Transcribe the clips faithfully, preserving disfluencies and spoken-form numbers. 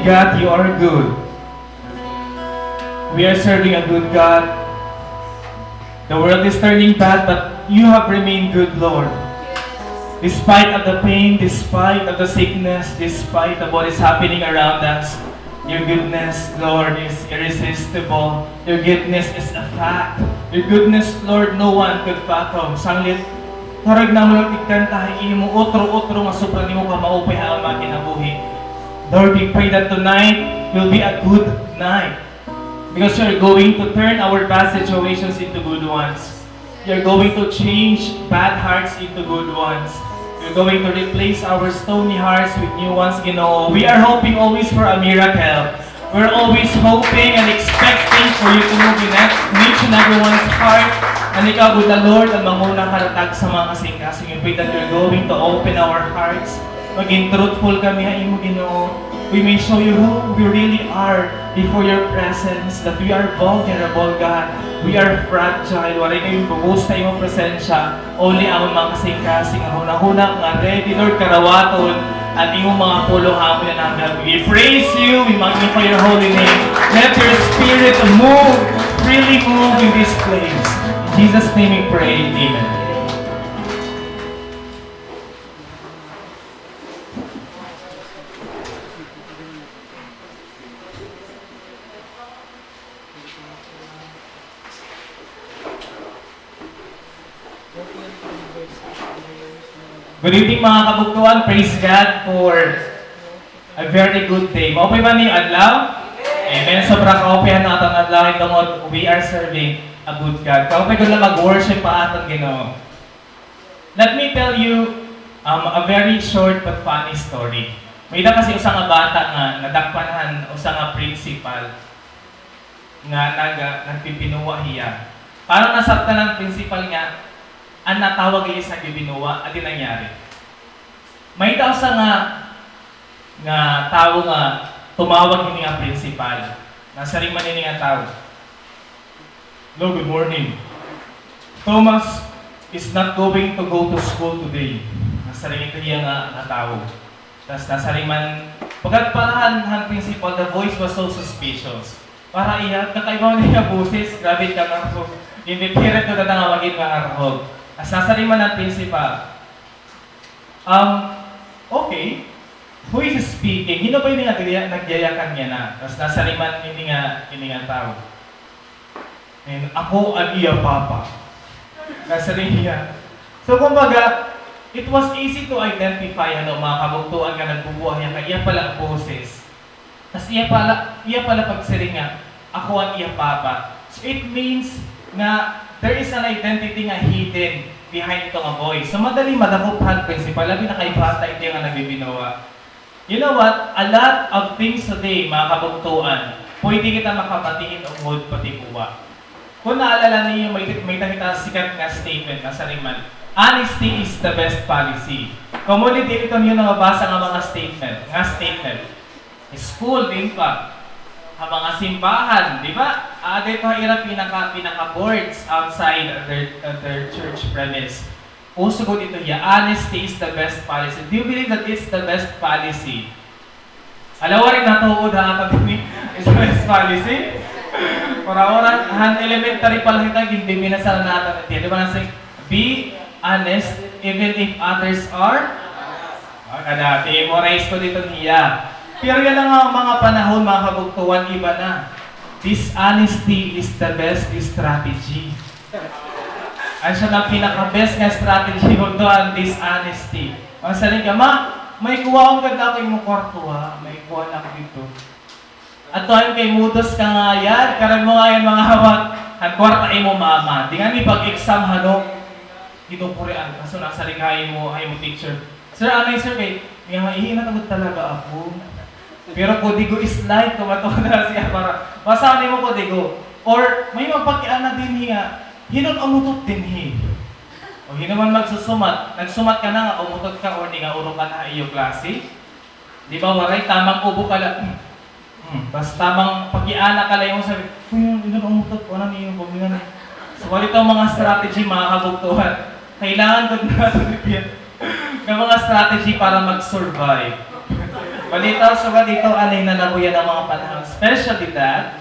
God, you are good. We are serving a good God. The world is turning bad, but you have remained good, Lord. Despite of the pain, despite of the sickness, despite of what is happening around us, your goodness, Lord, is irresistible. Your goodness is a fact. Your goodness, Lord, no one could fathom. Sanglit, karuyag namon nga igkanta ha imo, utro-utro nga sobra nimo kamaupay ha amon nga kinabuhi. Lord, we pray that tonight will be a good night. Because you are going to turn our bad situations into good ones. You are going to change bad hearts into good ones. You are going to replace our stony hearts with new ones, Ginoo. We are hoping always for a miracle. We're always hoping and expecting for you to move in each, in each and everyone's heart. And ikaw, good Lord, an manguna karatag sa mga kasingkasing. We pray that you're going to open our hearts. Maging truthful kami ha imo, Ginoo. We may show you who we really are before your presence, that we are vulnerable, God. We are fragile. Waray kami bug-os ha imo presensya. Only amon mga kasingkasing an hunahuna nga ready, Lord, karawaton an imo mga pulong ha amon yana nga gab-i. We praise you. We magnify your holy name. Let your spirit move, freely move in this place. In Jesus' name we pray. Amen. Good evening, mga kabugtoan. Praise God for a very good day. Maupay man an iyo adlaw? Amen. Sobra kaupay han aton adlaw, tungod we are serving a good God. Kaupay gud la mag-worship ha aton Ginoo. Let me tell you, um, a very short but funny story. May-ada kasi usa nga bata nga nadakpan han usa nga principal nga naga-, nagbibinuwa hiya. Parang nasabtan an principal nga an natawag hiya sa nagbibinuwa, adi nangyari. May-ada usa nga, nga tawo nga tumawag hini nga principal. Nasiring man ini nga tawo, "Hello, good morning. Thomas is not going to go to school today." Nasiring ito hiya nga, nga tawo. Tas nasiring man, pagkadto pa han, han principal, the voice was so suspicious. Para iya, kakaiba man iya boses, grabe ka nga po. Ginpipirit ko tata nga magin nga arhog. Tas nasiring man an principal, Um, okay. Who is speaking? Hin-o ba ini nga nagya-, nagyayakan yana? Tas nasiring man ini nga, ini nga tawo, "Ako an iya papa." Nasiring hiya. So, kumbaga, it was easy to identify, ano, mga kabugtoan nga nagbubuwa hiya kay iya pala boses. Tas iya pala, iya pala pagsiring nga, "Ako an iya papa." So it means nga there is an identity nga hidden behind ito nga voice. So madali madakop han principal, labi na kay bata ito nga nagbibinuwa. You know what? A lot of things today, mga kabugtoan, pwede kita makabatihin o mood pati buwa. Kung naalala niyo, may, may-ada kita sikat nga statement nga nasiring man, "Honesty is the best policy." Commonly din ito niyo nababasa nga mga statement, nga statement. School din pa. Ha mga simbahan, di ba? Ah, dito ha ira pinaka, pinaka boards outside their, their church premise. Uso gud ito hiya, "Honesty is the best policy." Do you believe that it's the best policy? Hala, waray natuod ha aton dinhi, is the best policy. Ora-ora, han elementary pa la kita, ginbibinuwatan na naton. Di ba, nasiring, "Be honest even if others are." Ah, kada, memorize ko dito niya. Pero yana nga mga panahon, mga kabugtoan, iba na. Dishonesty is the best strategy. Asya na an pinaka-best nga strategy, bugtoan, dishonesty. Nasiring ka, "Ma, may kuhaon ka dida ha imo kwarto, ha? May kuan ako didto." Adtoan kay mudos ka ngayad, karuyag mo ngayad mangawat han kwarta ha imo mama. Dinhi nga pag-exam, hano, ginukurian ka. So, nasiring ha imo, ha imo teacher, "Sir, anay, sir, kay may mga ihinat ako talaga ako." Pero kodigo is life, tumatawa na siya para, "Basahan mo kodigo." Or, may mga pagkiana dinhi nga, "Hin-o an umutot dinhi?" O hin-o man magsusumat, nagsumat ka na nga umutot ka or ningauro ka na ha iyo klase. Di ba, waray, tamang ubo ka la. Hmm, basta mang pakiana ka la, imo sabi, "Uy, ino na umutot, ano niyo, pag-ingan eh." So, waray ito mga strategy, mga kabugtoan. Kailangan gud naton nga mga strategy para mag-survive. Balita, sugad ito, anay na nabuya nga mga panahon, especially that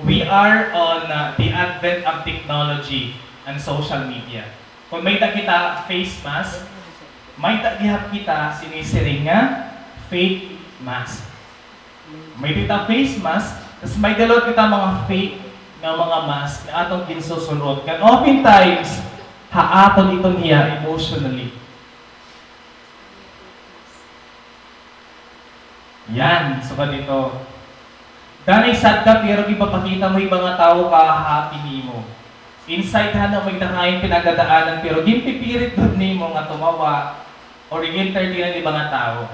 we are on, uh, the advent of technology and social media. Kon may-ada kita face mask, may-ada gihap kita sinisiring nga fake mask. May-ada kita face mask, tas may-ada liwat kita mga fake nga mga mask nga aton ginsusul-ot. Kan oftentimes, ha aton iton hiya emotionally. Yan, sugad ito. Danay sad ka, pero ginpapakita mo iba nga tawo ka happy nimo. Inside, hana may-ada ka ngay-an pinagdadaanan, pero ginpipirit gud nimo nga tumawa or ig-entertain an iba nga tawo.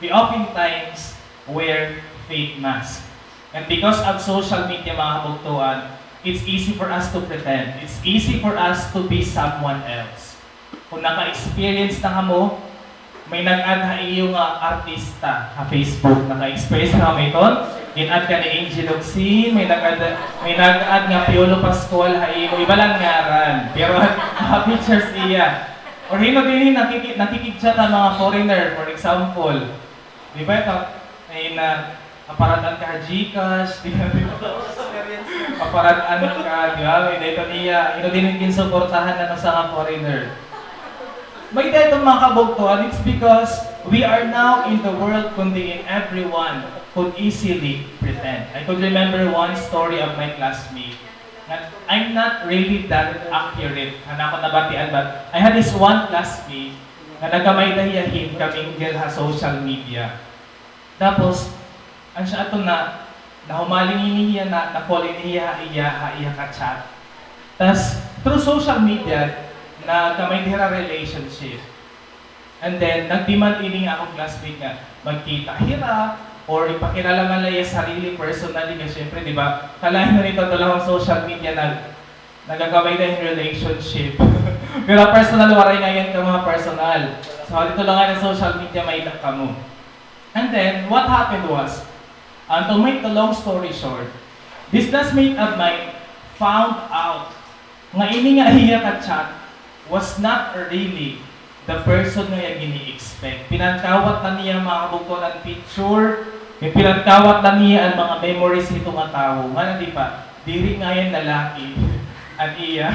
We oftentimes wear fake mask. And because of social media, mga kabugtoan, it's easy for us to pretend. It's easy for us to be someone else. Kon naka-experience na kamo, may nag-add ha iyo nga artista ha Facebook. Naka-experience na kamo iton? Gin-add ka ni Angie Locsin, may nag-add, may nag-add nga Piolo Pascual ha imo. Iba la an ngaran. Pero, ah, pictures iya. Or hin-o dinhi nakiki-, nakikig-chat ha mga foreigner, for example. Di ba ito? Ay na, aparad-an ka ha GCash, di ba? Aparad-an ka, di ba? May-ada ito niya, hin-o dinhi ginsuportahan han usa nga foreigner. May-ada ito, mga kabugtoan, it's because we are now in the world kon diin everyone could easily pretend. I could remember one story of my classmate. Nga, I'm not really that accurate han akon nabatian, but I had this one classmate nga nagkamay-ada hiya hin ka-mingle ha social media. Tapos, an siya ato na, nahumaling ini hiya, na, na-fall ini hiya ha iya, ha iya ka-chat. Tas, through social media, nagkamay-ada hira relationship. And then, nag-demand ini nga akon classmate nga magkita hira or ipakilala man la iya sarili personally, nga siyempre, di ba, kalain na nito, ito la ha social media nag-, nagkamay-ada hin relationship. Pero personal, waray ngay-an kamo ha personal. So, didto la ngay-an ha social media, may-ada kamo. And then, what happened was, and to make the long story short, this classmate of mine found out nga ini nga iya ka-chat was not really the person nga iya gini-expect. Pinangkawat na niya, mga kabugtoan, an picture, pinangkawat na niya an mga memories hito nga tawo. Ngan, di ba, diri ngay-an lalaki an iya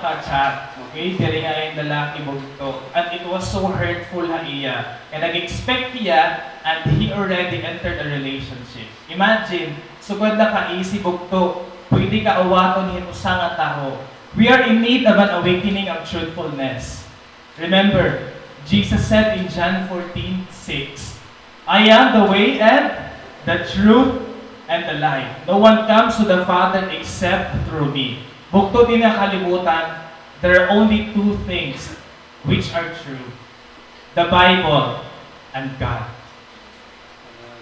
ka-chat. Okay? Diri ngay-an lalaki, bugto. And it was so hurtful ha iya. Kay nag-expect hiya and he already entered a relationship. Imagine, sugad la ka-easy, bugto, pwede ka awaton hin usa nga tawo. We are in need of an awakening of truthfulness. Remember, Jesus said in John fourteen six, "I am the way and the truth and the life. No one comes to the Father except through me." Bugto, dinhi ha kalibutan, there are only two things which are true, the Bible and God.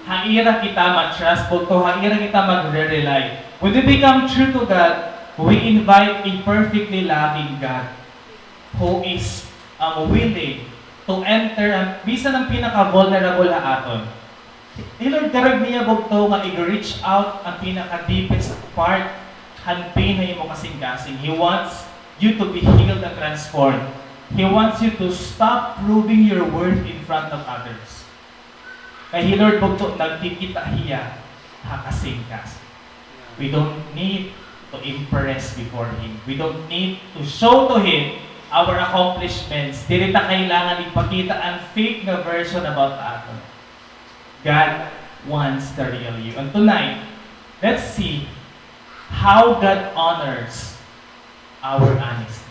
Ha ira kita ma-trust, bugto, ha ira kita magre-rely. When we become true to God, we invite a perfectly loving God who is, um, willing to enter an, bisan an pinaka-vulnerable ha aton. Hi Lord, karuyag niya, bugto, nga ig-reach out an pinaka-deepest part han pain ha imo kasingkasing. He wants you to be healed and transformed. He wants you to stop proving your worth in front of others. Kay hi Lord, bugto, nagkikita hiya ha kasingkasing. We don't need to impress before Him. We don't need to show to Him our accomplishments. Diri ta kailangan ipakita an fake nga version about aton. God wants the real you. And tonight, let's see how God honors our honesty.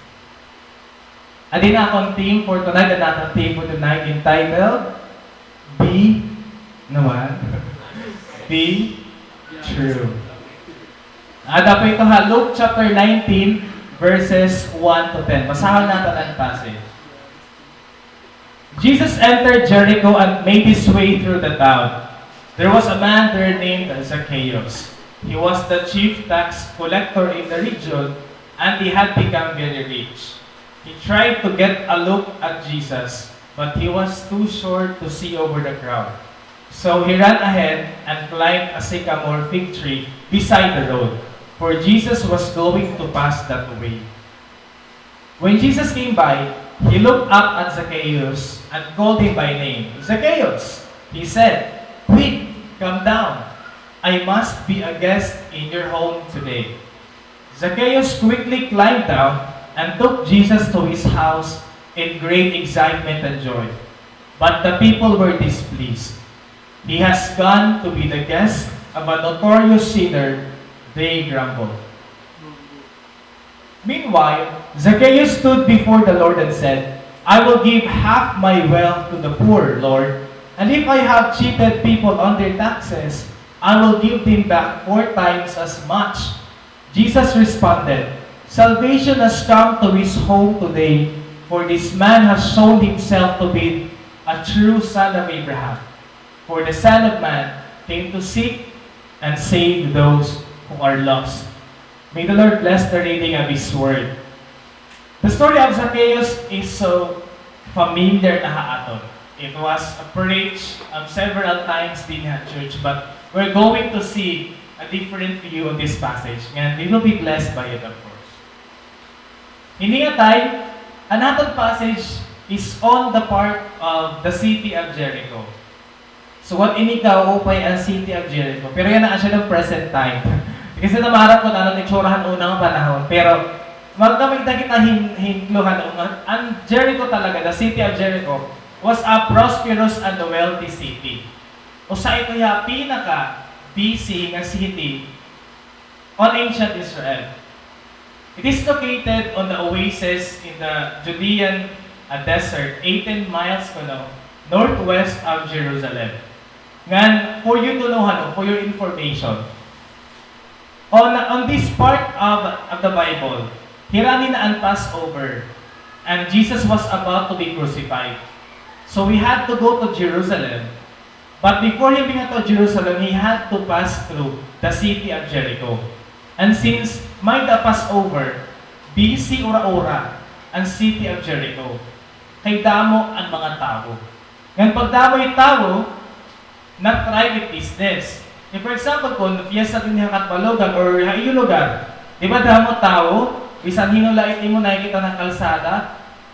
Adi na akon theme for tonight, an aton theme for tonight entitled, Be, naman, Be True. Ada po ito ha Luke chapter nineteen, verses one to ten. Basahon naton an passage. Jesus entered Jericho and made his way through the town. There was a man there named Zacchaeus. He was the chief tax collector in the region, and he had become very rich. He tried to get a look at Jesus, but he was too short to see over the crowd. So he ran ahead and climbed a sycamore fig tree beside the road, for Jesus was going to pass that way. When Jesus came by, he looked up at Zacchaeus and called him by name. "Zacchaeus," he said, "Quick, come down. I must be a guest in your home today." Zacchaeus quickly climbed down and took Jesus to his house in great excitement and joy. But the people were displeased. "He has gone to be the guest of a notorious sinner," they grumbled. Meanwhile, Zacchaeus stood before the Lord and said, "I will give half my wealth to the poor, Lord, and if I have cheated people on their taxes, I will give them back four times as much." Jesus responded, "Salvation has come to his home today, for this man has shown himself to be a true son of Abraham. For the Son of Man came to seek and save those who are lost." May the Lord bless the reading of His Word. The story of Zacchaeus is so familiar na ha aton. It was preached, um, several times dinhi ha church, but we're going to see a different view on this passage, and we will be blessed by it, of course. Hini nga time, an aton passage is on the part of the city of Jericho. So, what ini ka, uupay an city of Jericho. Pero yana siya ng present time. Kasi namaharap ko na ano itsura han una nga panahon. Pero, magkamay kita hin-, hinklo han una. An Jericho talaga, the city of Jericho, was a prosperous and wealthy city. Usa ito hiya pinaka busy nga city on ancient Israel. It is located on the oasis in the Judean, uh, desert, eighteen miles kuno northwest of Jerusalem. Ngan, for you to know, ano, for your information, on, on this part of, of the Bible, hirani na an Passover, and Jesus was about to be crucified. So we had to go to Jerusalem. But before he been to Jerusalem, he had to pass through the city of Jericho. And since may-ada Passover, busy ura-ura an city of Jericho. Kay damo an mga tawo. Ngan pagdamo it tawo, nag-thrive it business. If, for example, kon fiesta dinhi ha Catbalogan or ha iyo lugar, di ba damo tawo? Bisan hin-o la it imo nakikita ha kalsada,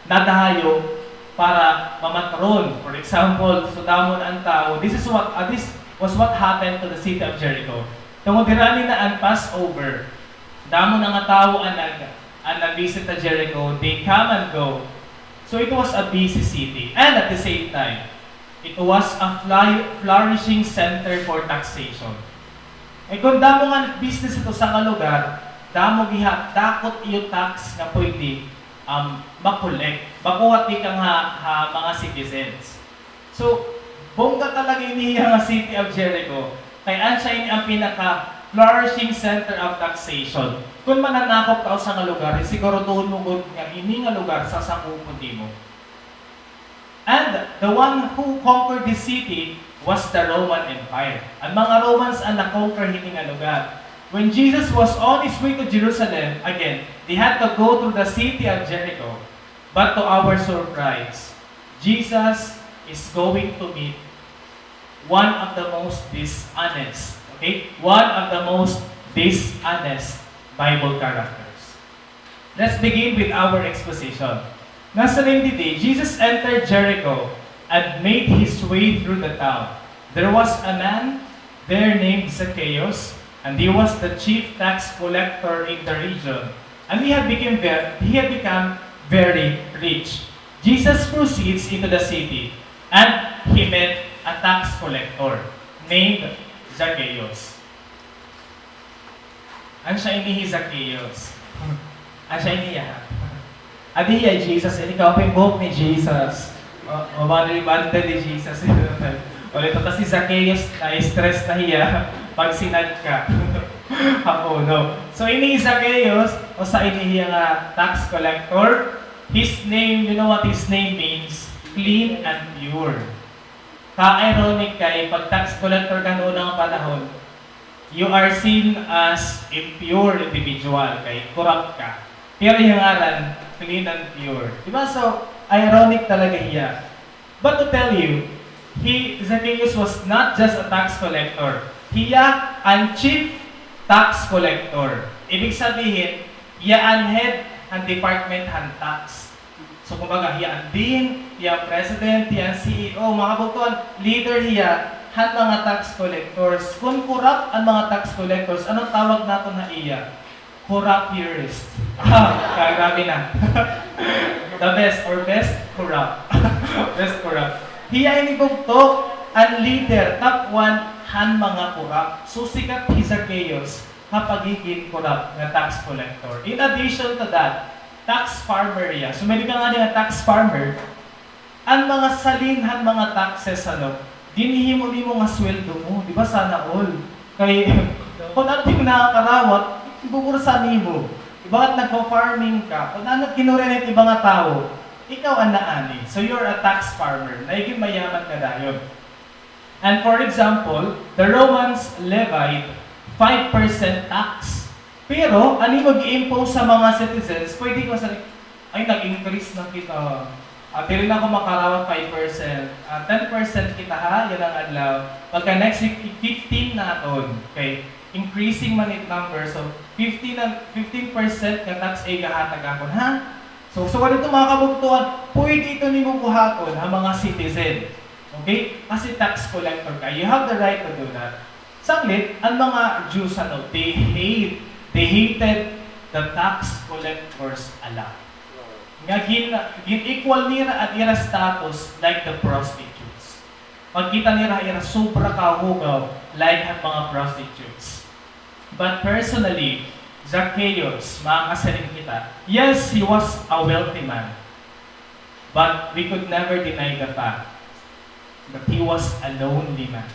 nadahayo para mamatron. For example, so damo na an tawo. This is what, uh, this was what happened to the city of Jericho. Tungod hirani na an Passover, damo na nga tawo an nag-, an nag-visit ha Jericho. They come and go. So it was a busy city. And at the same time, it was a fly-, flourishing center for taxation. Eh, kon damo nga business ito sa nga lugar, damo gihap, dako it iyo tax nga pwede, um, ma-collect, makuha tikang ha, ha mga citizens. So, bongga talaga ini hiya nga city of Jericho, kay asya ini an pinaka-flourishing center of taxation. Kon mananakop ka usa nga lugar, siguraduhon mo gud nga ini nga lugar sasakupon nimo. And the one who conquered this city was the Roman Empire. An mga Romans an na-conquer hini nga lugar. When Jesus was on his way to Jerusalem, again, they had to go through the city of Jericho. But to our surprise, Jesus is going to meet one of the most dishonest, okay? One of the most dishonest Bible characters. Let's begin with our exposition. Nga same day, Jesus entered Jericho and made his way through the town. There was a man there named Zacchaeus, and he was the chief tax collector in the region, and he had become ver-, he had become very rich. Jesus proceeds into the city, and he met a tax collector named Zacchaeus. Asya ini hi Zacchaeus. Asya ini hiya. Adi hiya hi Jesus, ini kaupay buhok ni Jesus. O, o, mga ribante ni Jesus. Ulit ito si Zacchaeus, na-stress na hiya pag sinadka. Apo, no? So, ini hi Zacchaeus, usa ini hiya nga tax collector. His name, you know what his name means? Clean and pure. Ka-ironic kay pag tax collector ka noon nga panahon, you are seen as impure individual, kay corrupt ka. Pero iya ngaran, clean and pure. Di ba? So, ironic talaga hiya. But to tell you, he, Zacchaeus was not just a tax collector. Hiya an chief tax collector. Ibig sabihin, hiya an head han department han tax. So, kumbaga, hiya an dean, hiya an president, hiya an C E O, mga kabugtoan, leader hiya han mga tax collectors. Kon corrupt an mga tax collectors, ano tawag naton ha iya? Corrupt-iest. Ah, ka-, grabe na. The best or best corrupt. Best corrupt. Hiya ini bugto, an leader, top one han mga corrupt. So, sikat hi Zacchaeus ha pagigin corrupt nga tax collector. In addition to that, tax farmer hiya. So, may-ada ka ngani nga tax farmer, an mga salin han mga taxes, ano, ginhihimo nimo nga sweldo mo, di ba? Sana all. Kay, kon ano it im nakakarawat, ibubursa nimo. Ibagat nagfa-farming ka, kon ano it ginuri han iba nga tawo, ikaw an naani. So, you're a tax farmer. Nagin mayaman ka dayon. And for example, the Romans levied five percent tax. Pero, an imo gi-impose sa mga citizens, pwede ko sa, ay, nag-increase na kita. Ah, diri na ako makarawat five percent. Ah, ten percent kita ha, yana nga adlaw. Pagka next week, fifteen na aton. Okay? Increasing man it number. So, fifteen na, fifteen percent nga tax ay gahatag akon, ha? So, so, ganito, mga kabugtuan, pwede ito nimo buhaton ha mga citizen. Okay? Kasi tax collector ka. You have the right to do that. Sanglit, an mga Jews, ano, they hate, they hated the tax collectors a lot. Nga gin-, gin-equal nira an ira status like the prostitutes. Pagkita nira ha ira sobra kahugaw like han mga prostitutes. But personally, Zacchaeus, makakasiring kita, yes, he was a wealthy man. But we could never deny the fact that he was a lonely man.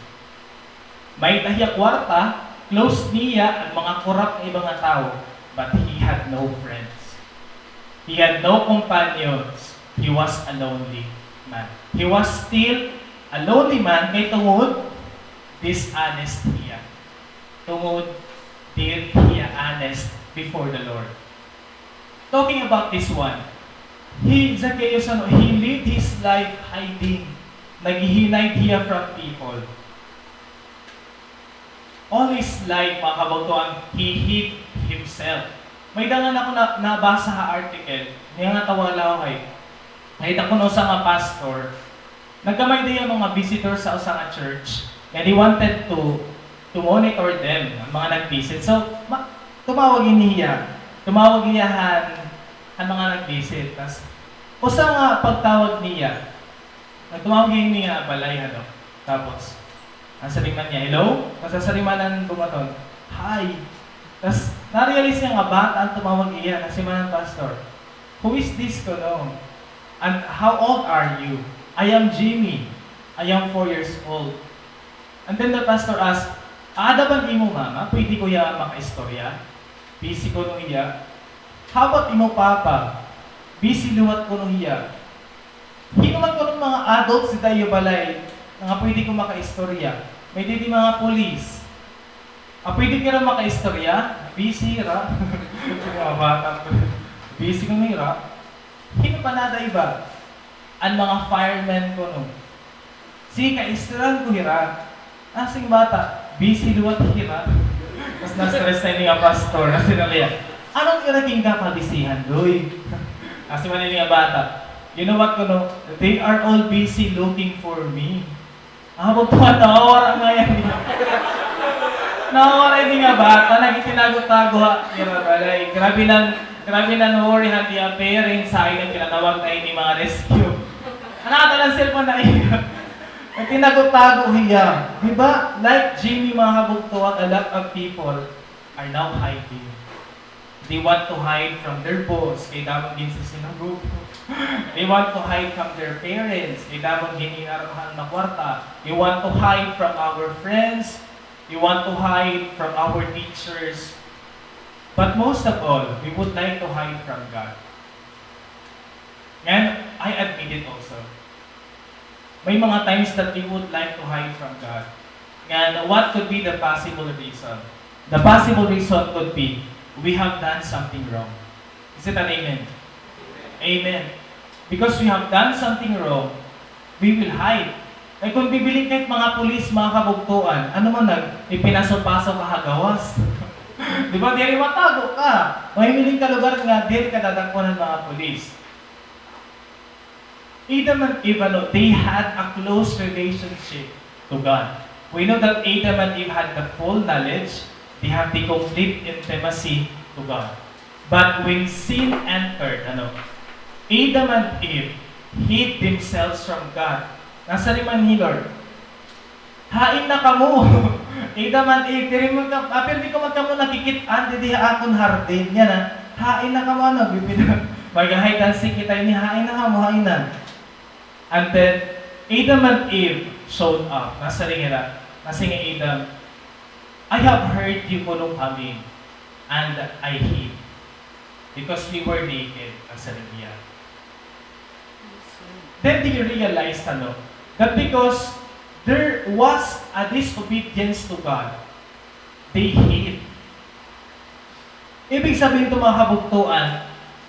May-ada hiya kwarta, close niya an mga corrupt nga iba nga tawo, but he had no friends. He had no companions. He was a lonely man. He was still a lonely man kay tungod dishonest hiya. Tungod diri hiya honest before the Lord. Talking about this one, he, Zacchaeus, ano, he lived his life hiding. Naghihinay hiya from people. All his life, mga kabugtoan, he hid himself. May-ada ngani ako na, nabasa ha article, niya nga tawag laway. Nakita ko na usa nga pastor, nagkamay-ada hiya mga visitor sa usa nga church, and he wanted to, to monitor them, an mga nag-visit. So, ma-, tumawag ini hiya. Tumawag hiya han, han mga nag-visit. Tas, usa nga pagtawag niya, nagtumawag ini nga balay, ano. Tapos, nasiring man niya, "Hello?" Tas nasiring man an bumaton, "Hi." Tas, na-realize niya nga bata an tumawag iya, nasiring man an pastor, "Who is this?" kuno. "And how old are you?" "I am Jimmy. I am four years old." And then the pastor asked, "Aada ba an imo mama? Pwede ko hiya makaistorya?" Busy kuno hiya. "How about imo papa?" Busy liwat kuno hiya. "Hin-o man kuno mga adults dida ha iyo balay nga pwede ko makaistorya?" "May-ada didi mga police." "Ah, pwede ko hira makaistorya?" Busy hira. Mga bata. Busy kuno hira. "Hin-o pa nada iba?" "An mga firemen kuno." "Sige, kaistoryahan ko hira." Asing bata, busy liwat hira. Mas na-stress na ini nga pastor. Nasiring man niya, "Ano an ira ginkakabisihan, Doy?" Nasiring man ini nga bata, "You know what kuno? They are all busy looking for me." Ah, bugtoan, nawawara ngani. Nawawara ini nga bata, nagtinago-tago ha ira balay. Grabe na, grabe na, no worry han iya parents, ha, nagtinatawag na ini mga rescue. An nakatalan cellphone na iya. Nagtinago-tago hiya. Di ba? Like Jimmy, mga kabugtoan, a lot of people are now hiding. They want to hide from their boss, kay damo gin-sisinugo. They want to hide from their parents, kay damo gin-inar han mga kwarta. They want to hide from our friends. They want to hide from our teachers. But most of all, we would like to hide from God. And I admit it also. May mga times that we would like to hide from God. And what could be the possible reason? The possible reason could be we have done something wrong. Is it an amen? Amen. Because we have done something wrong, we will hide. Kay kon bibilin ka hit mga pulis, mga kabugtoan, ano man nag-, ipinaso-paso ka ha gawas. Di ba, diri matago ka. Mahimiling ka lugar nga diri ka dadakpan han mga pulis. Adam and Eve, ano, they had a close relationship to God. We know that Adam and Eve had the full knowledge, they have the complete intimacy to God. But when sin entered, ano, Adam and Eve hid themselves from God. Nasiring man hi Lord, "Hain na kamo?" Adam and Eve, diri man ka, ah, pirmi ko man kamo nakikit-an didi ha akon hardin. Yana, "Hain na kamo, ano, bibida? Mag-hide and seek kita ini, hain na kamo, hain na." And then, Adam and Eve showed up. Nasiring hira, nasiring hi Adam, "I have heard you kuno coming, and I hid, because we were naked," nasiring hiya. Then they realized, ano, that because there was a disobedience to God, they hid. Ibig sabihin ito, mga kabugtoan,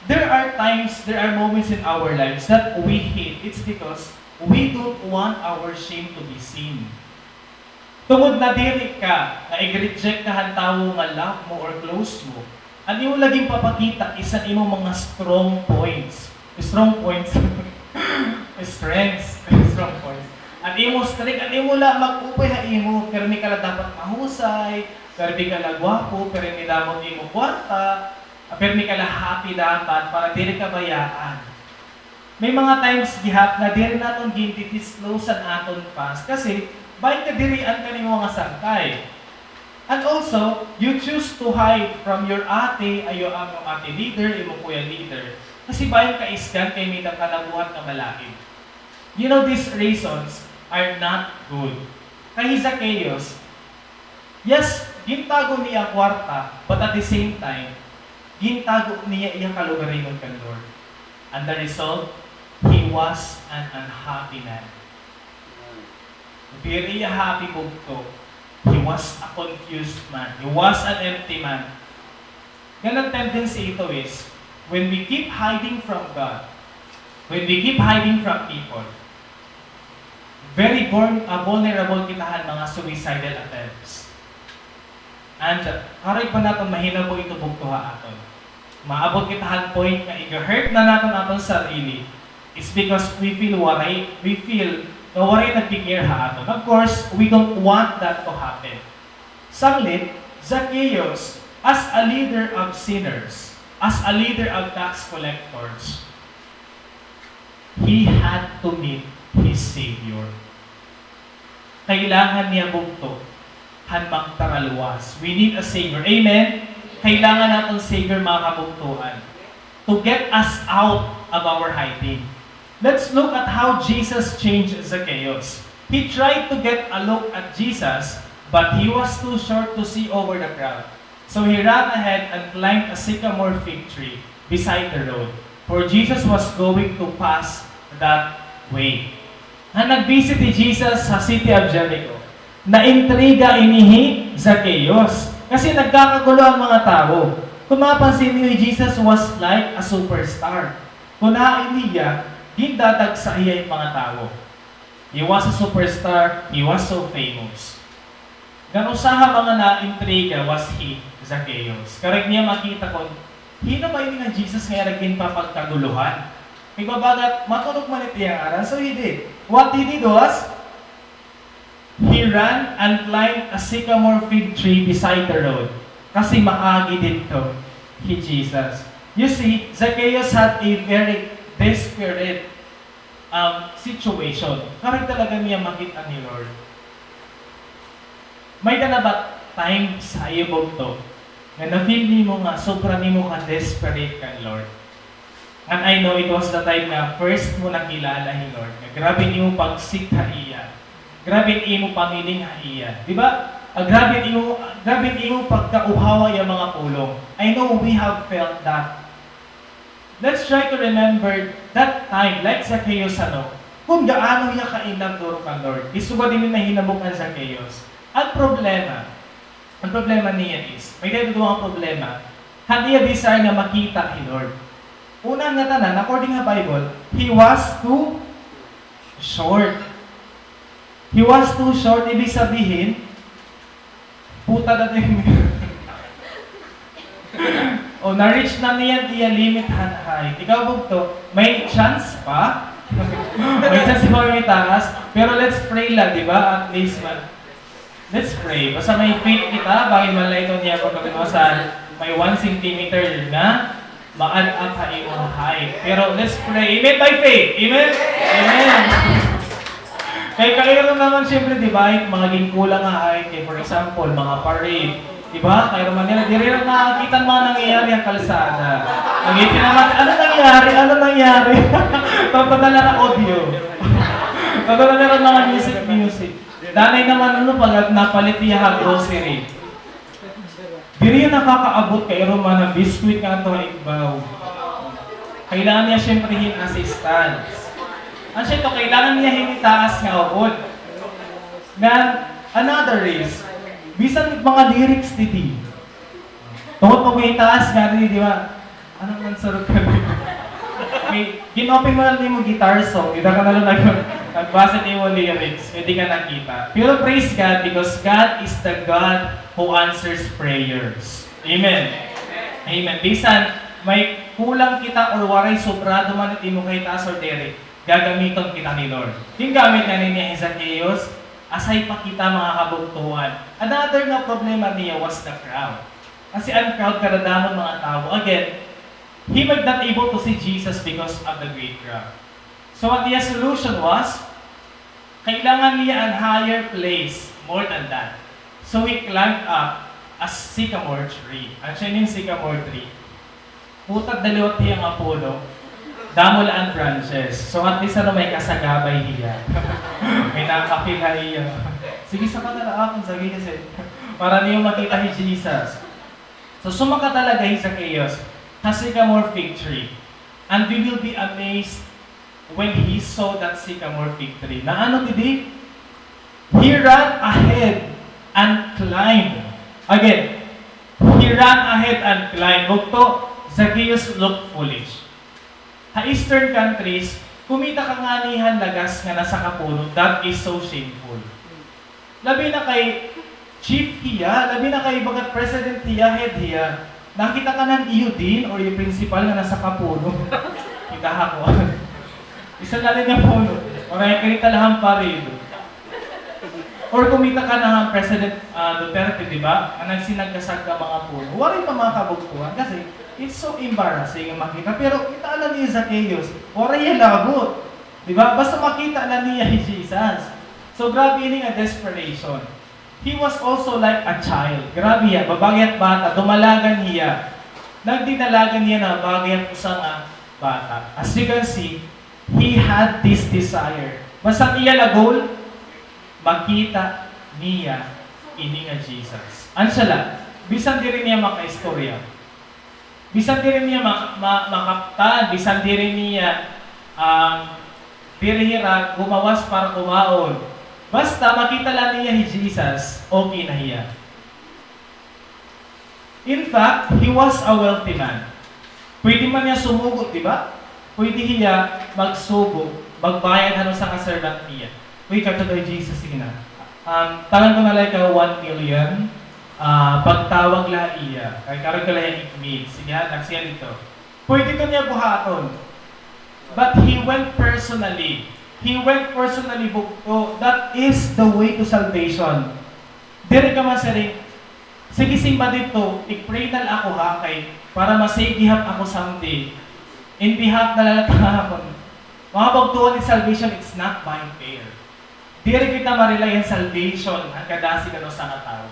there are times, there are moments in our lives that we hid. It's because we don't want our shame to be seen. Tungod nadiri ka nga i-reject ka han tawo nga love mo or close mo, an imo la ginpapakita is an imo mga strong points. Strong points. Strengths. Strong points. An imo strength, an imo la mag-upay ha imo, pirmi ka la dapat mahusay, pirmi ka la gwapo, pirmi damo it imo kwarta, pirmi ka la happy dapat para diri ka bayaan. May mga times gihap nga diri naton gin-disclose an aton past kasi bangin kadirian ka nimo mga sangkay. And also, you choose to hide from your ate, ayo, amo ate leader, imo kuya leader. Kasi bangin kaisgan kay may-ada ka nabuhat nga malain. You know, these reasons are not good. Kay hi Zacchaeus, yes, gintago niya kwarta, but at the same time, gintago niya iya kalugaringon kan Lord. And the result, he was an unhappy man. Diri iya happy bugto. He was a confused man. He was an empty man. Ngan an tendency ito is, when we keep hiding from God, when we keep hiding from people, very vuln-, ah, vulnerable kita han mga suicidal attempts. And, ah, karuyag pa naton mahinabo ito bugto ha aton. Maabot kita han point nga iga-hurt na naton aton sarili. It's because we feel waray, we feel nga waray nagki-care ha aton. Of course, we don't want that to happen. Sanglit, Zacchaeus, as a leader of sinners, as a leader of tax collectors, he had to meet his Savior. Kailangan niya bugto han magtaraluwas. We need a Savior. Amen? Kailangan naton Savior, mga kabugtoan, to get us out of our hiding. Let's look at how Jesus changed Zacchaeus. He tried to get a look at Jesus, but he was too short to see over the crowd. So he ran ahead and climbed a sycamore fig tree beside the road, for Jesus was going to pass that way. Ngan nag-visit hi Jesus ha city of Jericho, naintriga ini hi Zacchaeus. Kasi nagkakagulo an mga tawo. Kon mapapansin niyo, hi Jesus was like a superstar. Kon hain hiya, gindadagsa hiya hin mga tawo. He was a superstar, he was so famous. Ngan usa ha mga naintriga was hi Zacchaeus. Karuyag niya makita kon hin-o ba ini nga Jesus nga iya ginpapagkagulohan. Kay babagat, maturog man it iya ngaran. So he did. What he did was, he ran and climbed a sycamore fig tree beside the road. Kasi maagi didto hi Jesus. You see, Zacchaeus had a very desperate um, situation. Karuyag talaga niya makit-an hi Lord. May-ada na ba times ha iyo bugto nga na-feel nimo nga sobra nimo ka-desperate kan Lord? And I know it was the time nga first mo nakilala hi Lord, nga grabe nimo pag-seek ha iya. Grabe an imo pangiling ha iya. Di ba? Ah, grabe an imo, grabe an imo pagkauhaw ha iya mga pulong. I know we have felt that. Let's try to remember that time, like Zacchaeus, ano, kon gaano hiya ka-in-love duro kan Lord. Isugad ini nahinabo kan Zacchaeus. An problema, an problema niya is, may-ada duha nga problema. Han iya desire nga makita hi Lord. Una nga tanan, according ha Bible, he was too short. He was too short, ibig sabihin, puta na din. O, na-reach na niya an iya limit han height. Ikaw, bugto, may chance pa. May chance pa, may taas. Pero let's pray la, di ba? At least man. Let's pray. Basta may faith kita, bangin man la iton iya pagkabinwasan, may one centimeter nga ma-add up ha imong height. Pero let's pray. Amen by faith. Amen? Amen. Kay kairo naman, siyempre, di ba, mga ginkulang nga height, kay, for example, mga parade. Di ba? Kairo man nira, diri nira nakakita an mga nangyayari ha kalsada. Ang itinamad, ano nangyari? Ano nangyari? Papadala na audio. Papadala na mga music, music. Danay naman, ano, pag napalit niya ha grocery. Diri nakakaabot kay Romana biscuit nga ato ha igbaw. Kailangan niya siyempre hin assistance. An siya to, kailangan niya hin itaas nga uod. Ngan, another is, bisan mga lyrics didi. Tungod pag may itaas nga didi, di ba? Ano man surok ka dito? May, gin-open mo lang imo guitar song, dida ka na lang nag-, nagbasa nimo lyrics, kay di ka nakita. Pero praise God because God is the God who answers prayers. Amen. Amen. Bisan may kulang kita or waray sobrado man it imo kahitaas or diri, gagamiton kita ni Lord. Gingamit ngani niya hi Zacchaeus, asay pa kita mga kabugtoan. Another nga problema niya was the crowd. Kasi an crowd, kadadamon mga tawo. Again, he was not able to see Jesus because of the great crowd. So what the solution was, kailangan niya an higher place, more than that. So he climbed up a sycamore tree. Ano siya ning sycamore tree? Putad na liwat hiya nga puno. Damo la an branches. So at least ano, may kasagabay hiya. May nakakapil ha iya. Sige, saka na lang akon, sige, kasi para niyo makita hi Jesus. So, sumaka talaga hi Zacchaeus ha sycamore fig tree. And we will be amazed when he saw that sycamore fig tree. Na ano didi? He ran ahead and climbed. Again, he ran ahead and climbed. Bugto, Zacchaeus looked foolish. Ha Eastern countries, kumita ka ngani han lagas nga nasaka puno, that is so shameful. Labi na kay chief hiya, labi na kay bagat president hiya, head hiya. Nakita ka na han iyo dean or iyo principal nga nasaka puno. Kita ha ko. Isa na rin nga puno. Waray kita la han parido. Or kumita ka na han President, ah, Duterte, di ba? Nga nagsinagkasag ka mga puno. Waray pa mga kabugtoan kasi it's so embarrassing nga makita. Pero kita la ni Zacchaeus, waray hiya labot. Di ba? Basta makita la niya hi Jesus. So, grabe ini nga desperation. He was also like a child. Grabe hiya, babagyat bata, dumalagan hiya. Nagdidalagan hiya na bagyat usa nga bata. As you can see, he had this desire. Basta iya la goal, makita niya ini nga Jesus. Ano siya la? Bisan diri niya makaistorya. Bisan diri niya ma-, ma-, makaptan, bisan diri niya, um, diri hira gumawas para kumaon. Basta makita la niya hi Jesus, okay na hiya. In fact, he was a wealthy man. Pwede man niya sumugo, di ba? Pwede hiya magsugo, magbayad han usa nga servant niya. Uy, kadto daw hi Jesus, sige na. Um, tagan ko na la ikaw one million, ah, pagtawag la iya. Kay karon ko la iya i-meet. Sige ha, nagsiya didto. Pwede ito niya buhaton. But he went personally. He went personally, bugto. That is the way to salvation. Diri ka masiring, "Sige, simba didto, i-pray na la ako ha, kay para ma-save gihap ako someday." In behalf na la nata ha akon. Mga bugtoan, in salvation, it's not by fair. Diri kita ma-rely han salvation han kadasig han usa nga tawo.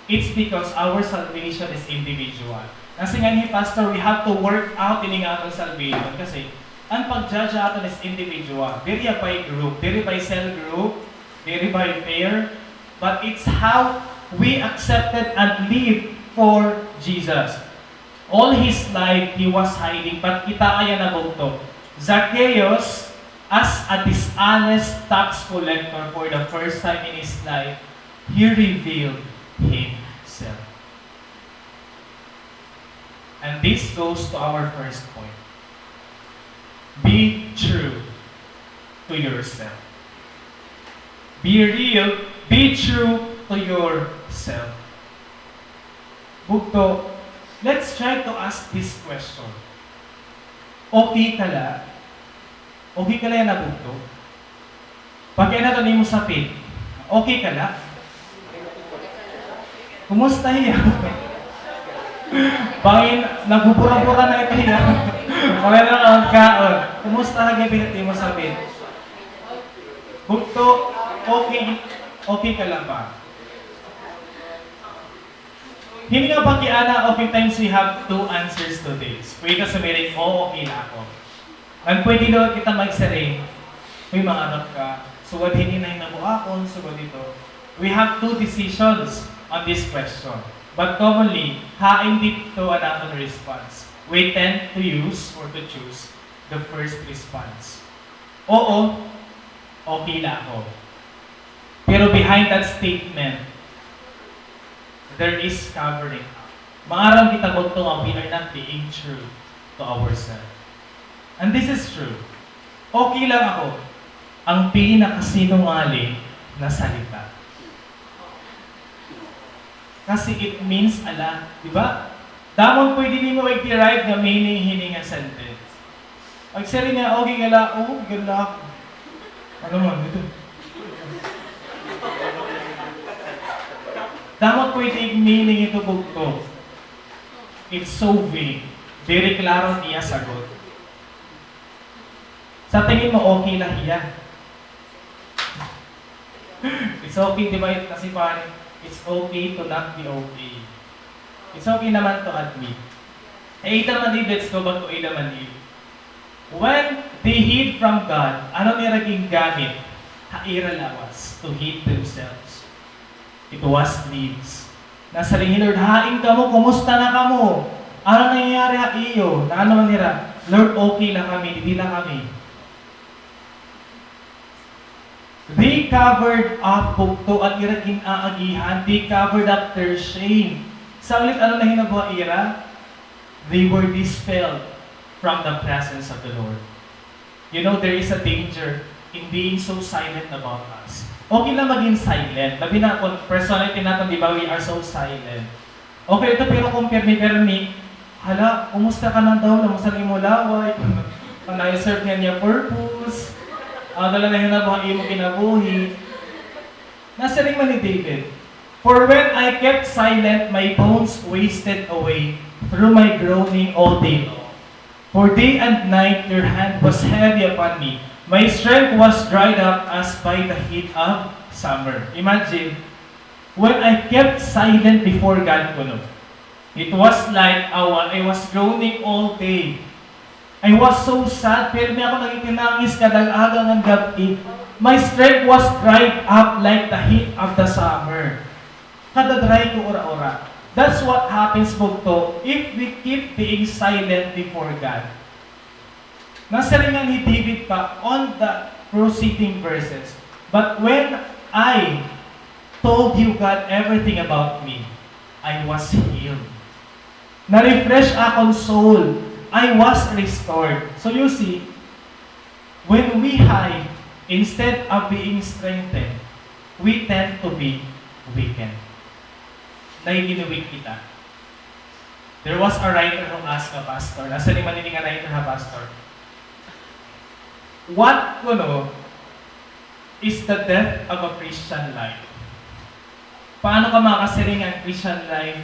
It's because our salvation is individual. Nasiring ngani hi Pastor, we have to work out ini nga aton salvation kasi an pag-judge ha aton is individual. Diri by group, diri by cell group, diri by fair, but it's how we accepted and live for Jesus. All his life, he was hiding, but kitaa yana, bugto. Zacchaeus, as a dishonest tax collector for the first time in his life, he revealed himself. And this goes to our first point. Be true to yourself. Be real, be true to yourself. Bugto, let's try to ask this question. Okay ka la? Okay ka la yana, bugto? Pakiana to nimo sapit. Okay ka la? Kumusta hiya? Bangin, nagbubura-bura na ito hiya. Wala na ang kaon. Kumusta ha gihapon it imo sakit? Bugto, okay, okay ka la ba? Hini nga pakiana, oftentimes we have two answers to this. Pwede ta siring, "Oo, okay la ako." Ngan pwede liwat kita magsiring, "Uy, mangarap ka. Sugad hini nahinabo akon, sugad ito." We have two decisions on this question. But commonly, hain didto an aton response? We tend to use or to choose the first response. "Oo, okay la ako." Pero behind that statement, there is covering up. Maaram kita bugto nga we are not being true to ourselves. And this is true. Okay lang ako. Ang pinakasinungaling na salita. Kasi it means a lot, di ba? Damo pwede nimo i-derive nga meaning hini nga sentence. Pag siring nga, "Okay ka la, oo, okay la ako." Ano man, ito. Damo pwede meaning ito bugto. It's so vague. Very klaro an iya sagot. Sa tingin mo, okay la hiya? It's okay, di ba? Kasi pare, it's okay to not be okay. It's okay naman to admit. Eh, ita man i-, let's go back to Adam and Eve. When they hid from God, ano nira gingamit ha ira lawas to hid themselves? It was leaves. Nasiring hi Lord, "Hain kamo, kumusta na kamo? Ano nangyayari ha iyo?" Naano man nira, "Lord, okay la kami, didi la kami." They covered up, bugto, an ira gin-aagihan. They covered up their shame. Sanglit, ano nahinabo ha ira? They were dispelled from the presence of the Lord. You know, there is a danger in being so silent about us. Okay lang maging silent. Labi na kung personality natin, di ba, we are so silent. Okay ito, pero kung pirmi-pirmi, "Hala, kumusta ka na daw? Kumusta an imo laway? Kung na-serve niya niya purpose? Ano na la nahinabo ha imo kinabuhi?" Nasiring man ni David, "For when I kept silent, my bones wasted away through my groaning all day long. For day and night your hand was heavy upon me. My strength was dried up as by the heat of summer." Imagine, "When I kept silent before God," kuno, "it was like I wa-, I was groaning all day. I was so sad, pirmi ako naghikinangis kada aga ngan gab-i. My strength was dried up like the heat of the summer." Kada-dry ko ura-ura. That's what happens, bugto, if we keep being silent before God. Nasiring hi David pa on the preceding verses, "But when I told you, God, everything about me, I was healed." Na-refresh akon soul. I was restored. So you see, when we hide, instead of being strengthened, we tend to be weakened. Nagiging weak kita. There was a writer who asked a pastor, nasiring man ini nga writer ha pastor, "What, kuno, is the death of a Christian life?" Paano ka makasiring nga an Christian life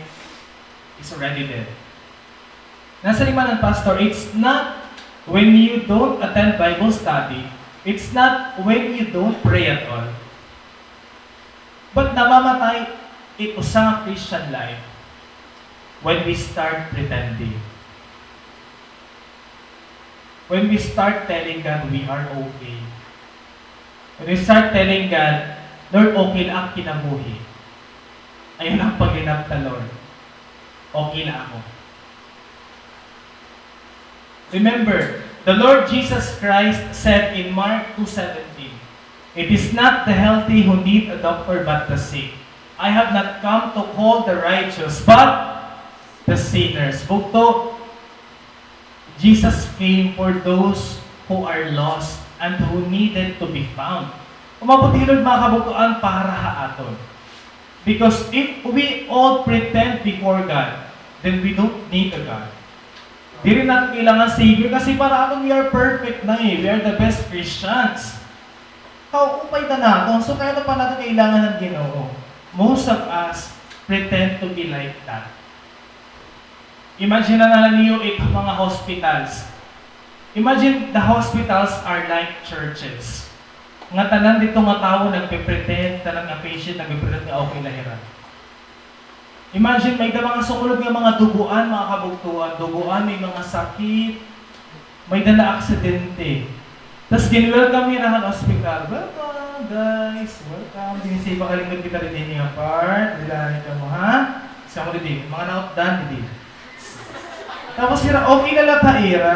is already dead? Nasiring man an pastor, "It's not when you don't attend Bible study, it's not when you don't pray at all, but namamatay it usa nga Christian life when we start pretending." When we start telling God we are okay, when we start telling God, "Lord, okay la ak kinabuhi. Ayaw la ak paghinabta, Lord. Okay la ako." Remember, the Lord Jesus Christ said in Mark two seventeen, "It is not the healthy who need a doctor, but the sick. I have not come to call the righteous, but the sinners." Bugto, Jesus came for those who are lost and who needed to be found. Umabot hi Lord, mga kabugtoan, para ha aton. Because if we all pretend before God, then we don't need a God. Diri naton kailangan Savior kasi para aton, we are perfect na eh. We are the best Christians. Kaupay na naton. So, kay ano pa naton kailangan an Ginoo? Most of us, pretend to be like that. Imagine na lang niyo it mga hospitals. Imagine the hospitals are like churches. Nga tanan didto nga tawo nagpe-pretend, tanan nga patient nagpe-pretend nga okay la hira. Imagine, may da mga sumulod nga mga duguan, mga kabugtoan, duguan, may mga sakit, may da naaksidente. Tas gin-welcome nira han ospital. "Welcome, guys. Welcome." Dinhi sa iba, kalingkod kita dinhi nga part. Didto kamo, ha? Sa mo dinhi, mga nautdan dinhi. Tapos hira, okay na la ha ira.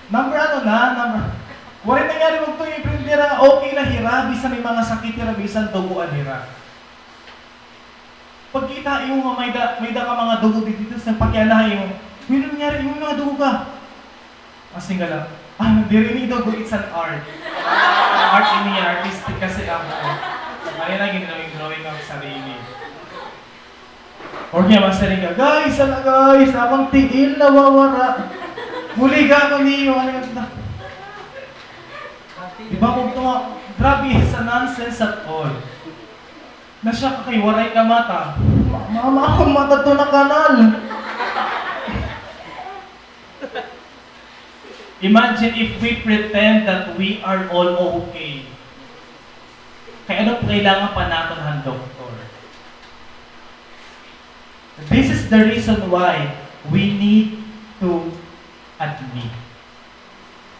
Number ano na, number, waray nangyari magtuyo, pero hira, okay na hira, bisan may mga sakit hira, bisan duguan hira. Pagkita imo nga may da, may da ka mga dugo didto, tas nagpakiana ha imo, "Uy, ano nangyari? Imo mga dugo ka." Asing ka lang, "Ah, diri ini dugo, it's an art." Art ini, artistic kasi ako. Kaya na gin-drawing-drawing ako sarili. Or niya, masiring ka, "Guys, ala guys, akon tiil nawawara. Buliga ko niyo, ano nga." Di ba, kung tunga, grabe, it's a nonsense at all. Nasya ka kay waray ka mata. Ma-, mama, akon mata to na kanal. Imagine if we pretend that we are all okay. Kay ano pa kailangan pa naton han doktor? This is the reason why we need to admit.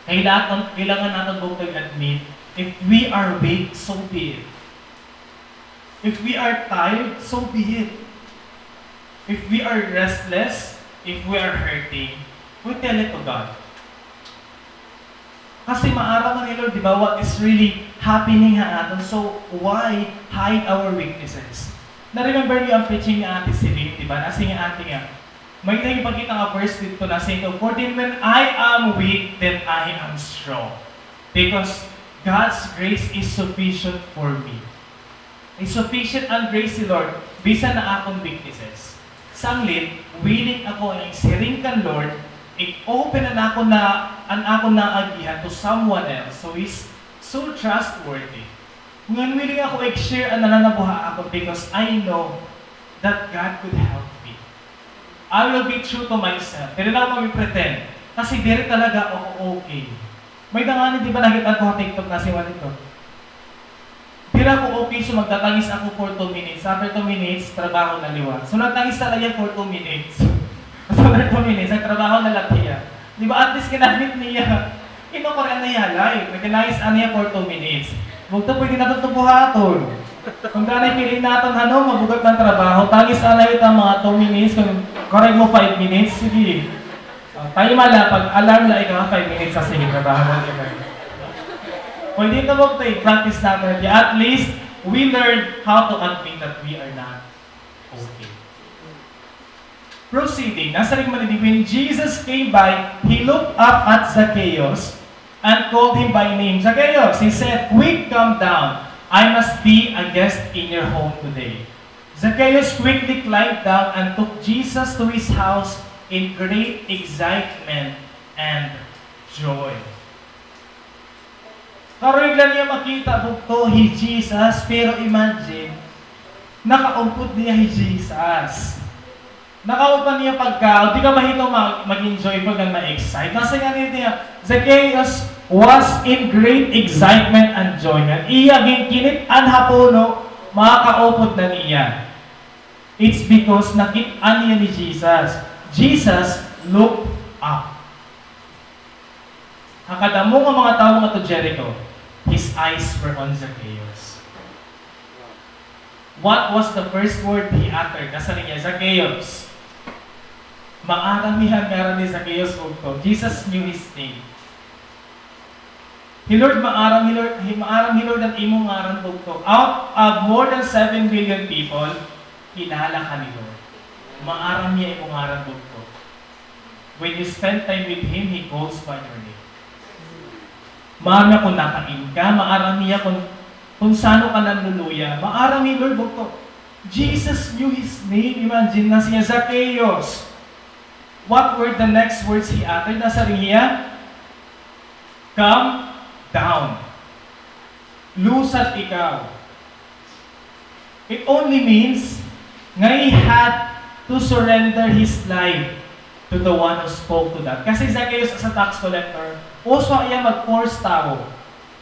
Kailangan, kailangan naton bugto i-admit, if we are weak, so be it. If we are tired, so be it. If we are restless, if we are hurting, we tell it to God. Kasi maaram man ni Lord, di ba, what is really happening ha aton. So, why hide our weaknesses? Na-remember niyo an preaching ni Ate Celine, di ba? Nasiring an ate nga, may ipakita nga verse didto, nasiring to, "For then when I am weak, then I am strong. Because God's grace is sufficient for me." Is sufficient an grace ni Lord, bisan na akon weaknesses. Sanglit, willing ako nga igsiring kan Lord, ig-open an akon na, an akon naagihan to someone else who is so trustworthy. Ngan willing ako ig-share an nananabo ha akon because I know that God could help me. I will be true to myself. Diri na ako magpre-pretend. Kasi diri talaga ako okay. May da ngani, di ba, nakita ko ha TikTok, nasiring man didto, "Diri ako okay, so magtatangis ako for two minutes. After two minutes, trabaho na liwat." So, nagtangis na la hiya for two minutes. After two minutes, nagtrabaho na la hiya. Di ba, at least, ginamit niya. Kinukurian na hiya, like, nagtangis na hiya for two minutes. Bugto, pwede naton to buhaton. Kon danay feeling naton, ano, mabugat an trabaho, tangis na la it mga two minutes, kon correct mo five minutes, sige. Ah, time la, pag-alarm la ikaw, five minutes na, sige, trabaho na ikaw. Pwede ito, bugto, i-practice naton. At least, we learn how to admit that we are not okay. Proceeding, nasiring man didi, when Jesus came by, he looked up at Zacchaeus and called him by name. "Zacchaeus," he said, "quick, come down. I must be a guest in your home today." Zacchaeus quickly climbed down and took Jesus to his house in great excitement and joy. Karuyag la niya makita bugto hi Jesus, pero imagine, nakaupod niya hi Jesus. Nakaupod niya pagkaon, di ka mahitungod mag-, mag-enjoy pa ngan ma-excite. Nasiring ngani niya, Zacchaeus was in great excitement and joy. Ngan iya ginkinit-an ha puno, makakaupod na niya. It's because nakit-an niya ni Jesus. Jesus looked up. Ha kadamo nga mga tawo ngadto Jericho, his eyes were on Zacchaeus. What was the first word he uttered? Nasiring niya, "Zacchaeus." Maaram hiya an ngaran ni Zacchaeus, bugto. Jesus knew his name. Hi Lord, maaram hi Lord, hi, maaram hi Lord an imo ngaran, bugto. Out of more than seven billion people, kilala ka ni Lord. Maaram niya imo ngaran, bugto. When you spend time with Him, He calls by your name. Maaram niya kon nakain ka, maaram niya kon, kon san-o ka nanluluya. Maaram hi Lord, bugto. Jesus knew his name. Imagine, nasiring niya, "Zacchaeus." What were the next words he uttered? Nasiring hiya, "Come down." Lusad ikaw. It only means, Nga he had to surrender his life to the one who spoke to that. Kasi Zacchaeus as a tax collector, uso iya mag-force tawo.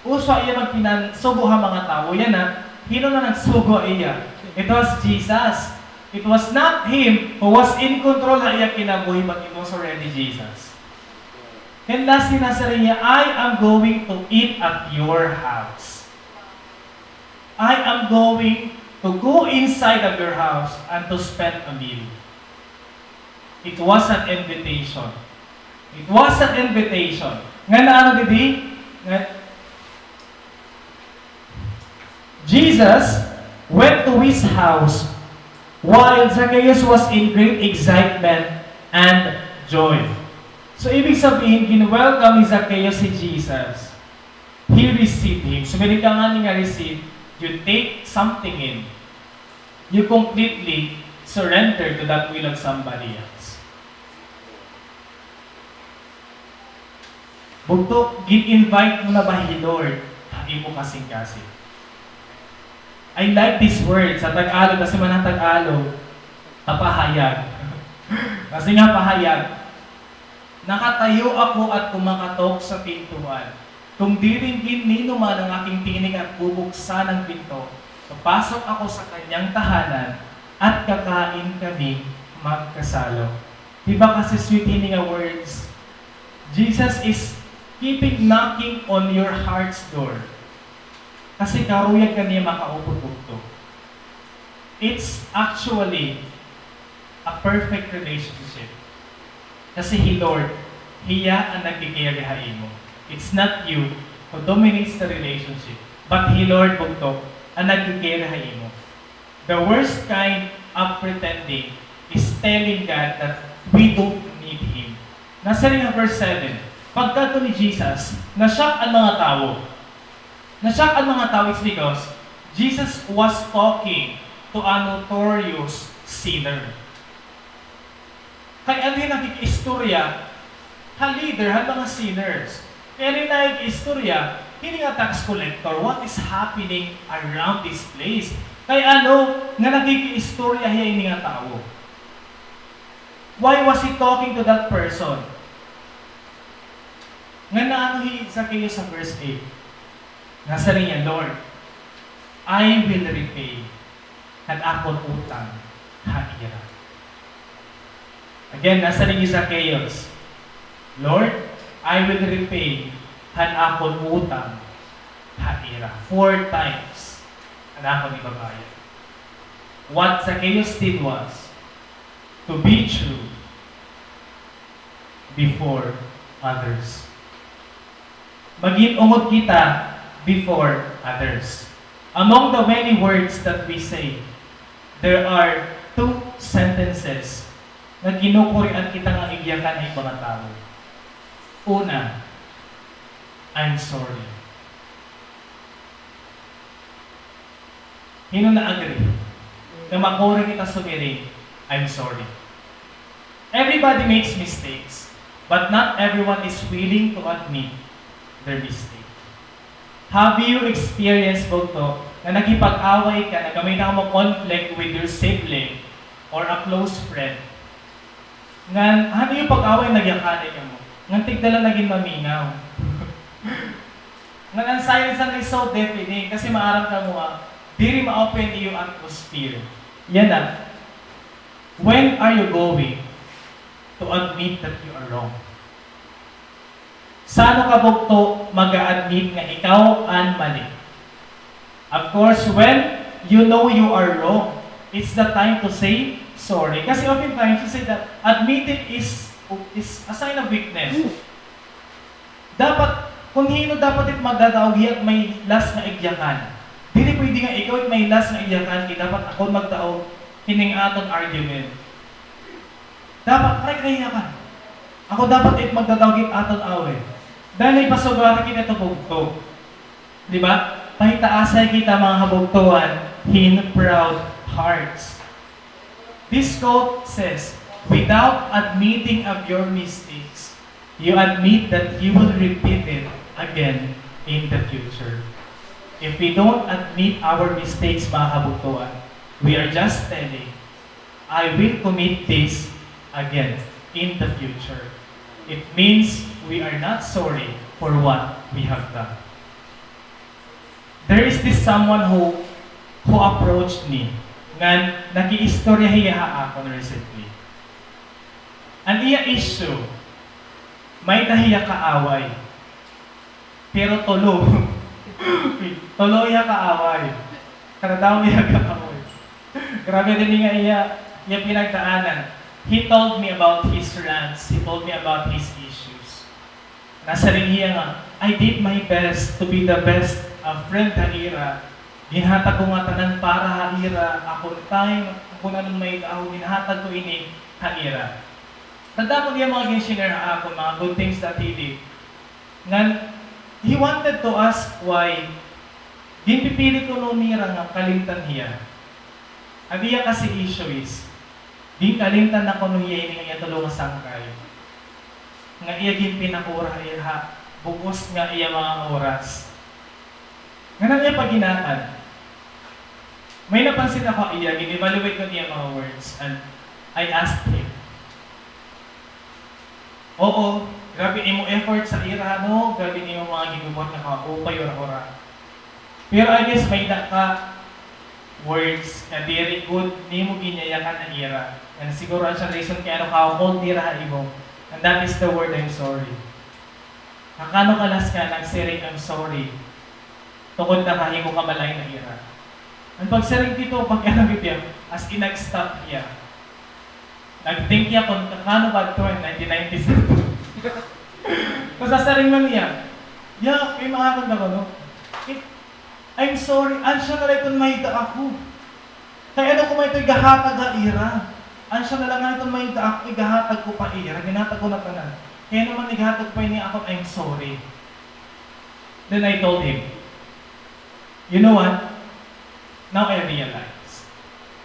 Uso iya magpinansugo ha mga tawo. Yana, hin-o an nagsugo ha iya? It was Jesus. It was not him who was in control ha iya kinabuhi, but it was already Jesus. Then lastly, nasiring niya, "I am going to eat at your house." I am going to go inside of your house and to spend a meal. It was an invitation. It was an invitation. Ngan ano didi? Nga, Jesus went to his house while Zacchaeus was in great excitement and joy. So, ibig sabihin, gin-welcome ni Zacchaeus si Jesus. He received him. So, meaning ka ngani nga receive, you take something in. You completely surrender to that will of somebody else. Bugto, gin-invite mo na ba hi Lord ha imo kasingkasing? I like this word sa Tagalog, kasi man an Tagalog, kapahayag. Kasi nga pahayag, nakatayo ako at kumakatok sa pintuan. Kung diringgin nino man ang aking tinig at bubuksan ang pinto, papasok ako sa kanyang tahanan at kakain kami magkasalo. Di ba kasi sweet hini nga words? Jesus is keeping knocking on your heart's door. Kasi karuyag ka niya makaupod bugto. It's actually a perfect relationship. Kasi hi Lord, hiya an nagki-care ha imo. It's not you who dominates the relationship, but hi Lord bugto an nagki-care ha imo. The worst kind of pretending is telling God that we don't need Him. Nasiring ha verse seven, pagkadto ni Jesus, na-shock an mga tawo. Na-shock an mga tawo, it's because Jesus was talking to a notorious sinner. Kay ano hin nagkikiistorya ha leader han mga sinners? Kay ano hin nagkikiistorya hini nga tax collector? What is happening around this place? Kay ano nga nagkikiistorya hiya hini nga tawo? Why was he talking to that person? Ngan naano hi Zacchaeus ha verse eight? Nasiring niya, "Lord, I will repay han akon utang ha ira." Again, nasiring hi Zacchaeus, "Lord, I will repay han akon utang ha ira. Four times an akon ibabayad." What Zacchaeus did was to be true before others. Magin-ungod kita before others. Among the many words that we say, there are two sentences nga ginukurian kita nga igyakan ha iba nga tawo. Una, "I'm sorry." Hin-o na-agree nga makuri kita sumiring, "I'm sorry"? Everybody makes mistakes, but not everyone is willing to admit their mistake. Have you experienced bugto nga nakipag-away ka, nagkamay na mo conflict with your sibling or a close friend? Ngan, han iyo pag-away, nagyakanay kamo. Ngan tigda la nagin mamingaw. Ngan an silence na is so deafening, kasi maaram kamo nga, diri ma-open iyo atmosphere. Yana. When are you going to admit that you are wrong? San-o ka bugto mag-a-admit nga ikaw an mali? Of course, when you know you are wrong, it's the time to say sorry. Kasi oftentimes, you say that admitting is, is a sign of weakness. Dapat, kon hin-o dapat it magdadaog, hiya it may last nga igyakan. Diri pwede nga ikaw it may last nga igyakan, kay dapat ako magdaog hining aton argument. Dapat, aray, kaya ka. Ako dapat it magdadaog it aton away. Dahil ipasugara kita ito bugto. Di ba? Pahitaasay kita, mga kabugtoan, hin proud hearts. This quote says, "Without admitting of your mistakes, you admit that you will repeat it again in the future." If we don't admit our mistakes, mga kabugtoan, we are just telling I will commit this again in the future. It means we are not sorry for what we have done. There is this someone who, who approached me, ngan nag-iistorya hiya ha akon recently. An iya issue, may-ada hiya kaaway. Pero tulo. Tulo iya kaaway. Kadadaw iya kaaway. Grabe dinhi nga iya, iya pinagdaanan. He told me about his rants. He told me about his issues. Nasiring hiya nga, "I did my best to be the best, ah, friend ha ira. Ginhatag ko nga tanan para ha ira, akon time, kun ano may ako, ginhatag ko ini ha ira." Tanda ko niya mga gin-share ha akon, mga good things that he did. Ngan, he wanted to ask why ginpipilit kuno nira nga kalimtan hiya. An iya kasi issue is, ginkalimtan na kuno hiya ini nga iya tulo nga sangkay. Nga iya ginpinakura ha iya ha bug-os nga iya mga oras. Ngan an iya paghinatag, may napansin ako ha iya, gin-evaluate ko an iya mga words, and I asked him, "Oo, grabe imo effort sa ira, no? Grabe nimo mga gin-ubot nga kaupay, ura-ura. Pero I guess may-ada ka words nga diri gud nimo ginyayakan ha ira. Ngan siguro asya an reason kay ano ka cold nira ha imo. And that is the word, I'm sorry." Nakano ka last nga nagsiring, "I'm sorry"? Tungod nakahimo ka balayn ha ira. An pagsiring didto, pag-ano gud hiya, as in nag-stop hiya. Nag-think hiya kon kakano ba adto in nineteen nineties. Tapos nasiring man niya, "Ya, kay maakon ka kuno. It, I'm sorry, asya na la iton may-ada ako. Kay ano ko man ito igahatag ha ira? Asya na la nga iton may-ada ako, igahatag ko pa ira, ginhatag ko na tanan. Kay ano man igahatag pa ini akon, I'm sorry." Then I told him, "You know what? Now I realize.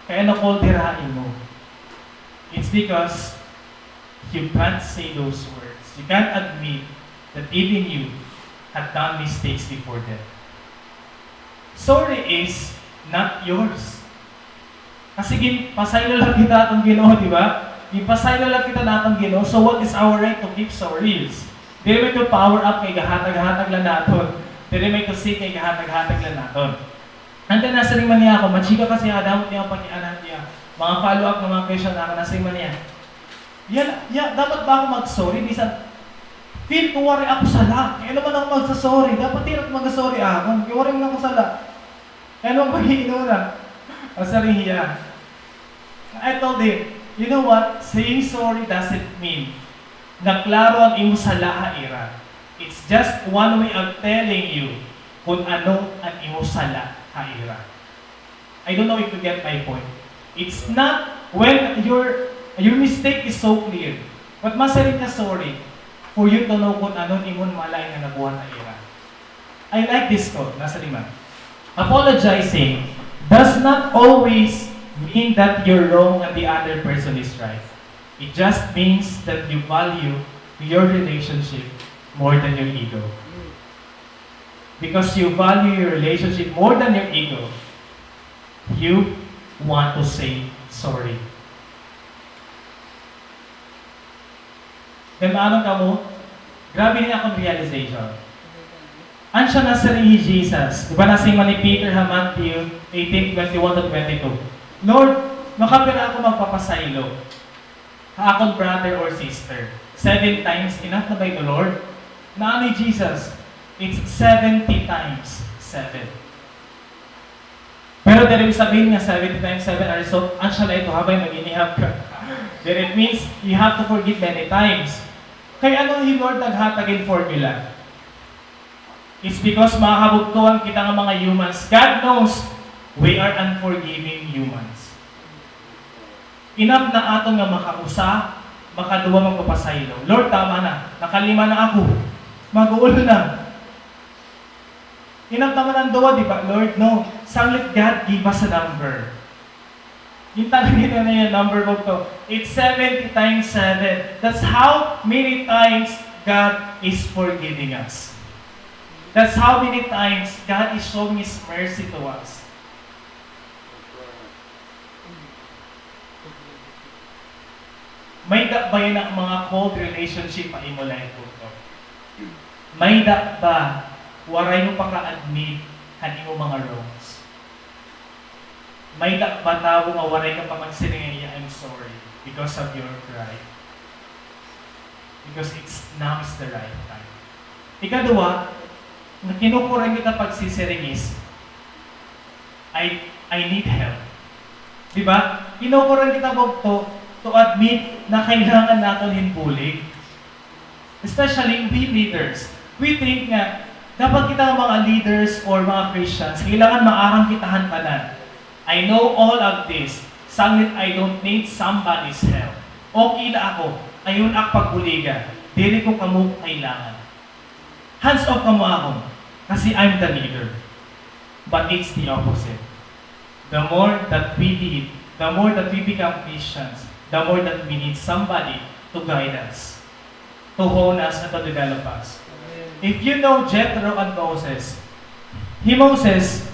Kay ano cold hira ha imo? It's because you can't say those words. You can't admit that even you had done mistakes before them." Sorry is not yours. Kasi ginpasaylo la kita aton Ginoo, di ba? Ginpasaylo la kita han aton Ginoo. So what is our right to keep sorries? Diri man ito power up kay gahatag-hatag la naton. Diri man ito sin kay gahatag-hatag la naton. Hantay nasiring man niya ako, machika kasi ha damo niya pakiana niya. Mga follow-up nga mga question ako, nasiring man niya, "Ya, ya, dapat ba ako mag-sorry? Bisan feel ko waray ako sala. Kay ano man ako magsa-sorry? Dapat diri ako magsa-sorry akon. Kay waray man ako sala." Kay ano man pag-iinuna? Nasiring hiya. I told him, "You know what? Saying sorry doesn't mean nga klaro an imo sala ha ira. It's just one way of telling you kon ano an imo sala ha ira." I don't know if you get my point. It's not when your, your mistake is so clear, but masiring ka sorry for you to know kon ano an imo malain nga nabuhat ha ira. I like this quote, nasiring man, "Apologizing does not always mean that you're wrong and the other person is right. It just means that you value your relationship more than your ego. Because you value your relationship more than your ego, you want to say sorry." Then, ano kamo? Grabe ini akon realization. Asya nasiring hi Jesus. Di ba nasiring man ni Peter ha Matthew eighteen, twenty-one to twenty-two, "Lord, makapira ako magpapasaylo ha akon brother or sister? Seven times enough na ba ito, Lord?" Nasiring hi Jesus, "It's seventy times seven." Pero diri sabihin nga seventy times seven, an result, asya la ito, habay mag-inihap ka. Then it means you have to forgive many times. Kay ano hi Lord naghatag hin formula? It's because, mga kabugtoan, kita nga mga humans, God knows we are unforgiving humans. Enough na aton nga makausa, makaduha magpapasaylo. "Lord, tama na. Nakalima na ako. Mag-uol na." Enough naman an duha, di ba, Lord? No. Sanglit God give us a number. Gintagan kita niya number ko to. It's seventy times seven. That's how many times God is forgiving us. That's how many times God is showing His mercy to us. May-ada ba yana nga mga cold relationship ha imo life, bugto? May-ada ba waray mo paka-admit han imo mga wrongs? May-ada ba tawo nga waray ka pa magsiring nga, "I'm sorry," because of your pride? Because it's, now is the right time. Ikaduha, nga kinukuran kita pagsisiring is, "I, I need help." Di ba? Kinukuran kita, bugto, to admit na kailangan naton hin bulig. Especially we leaders. We think nga dapat kita nga mga leaders or mga Christians, kailangan maaram kita han tanan. "I know all of this. Sanglit I don't need somebody's help. Okay la ako. Ayaw na ak pagbuligan. Diri ko kamo kailangan." Hands off kamo akon, kasi I'm the leader. But it's the opposite. The more that we lead, the more that we become Christians, the more that we need somebody to guide us, to hone us, and to develop us. If you know Jethro and Moses, hi Moses,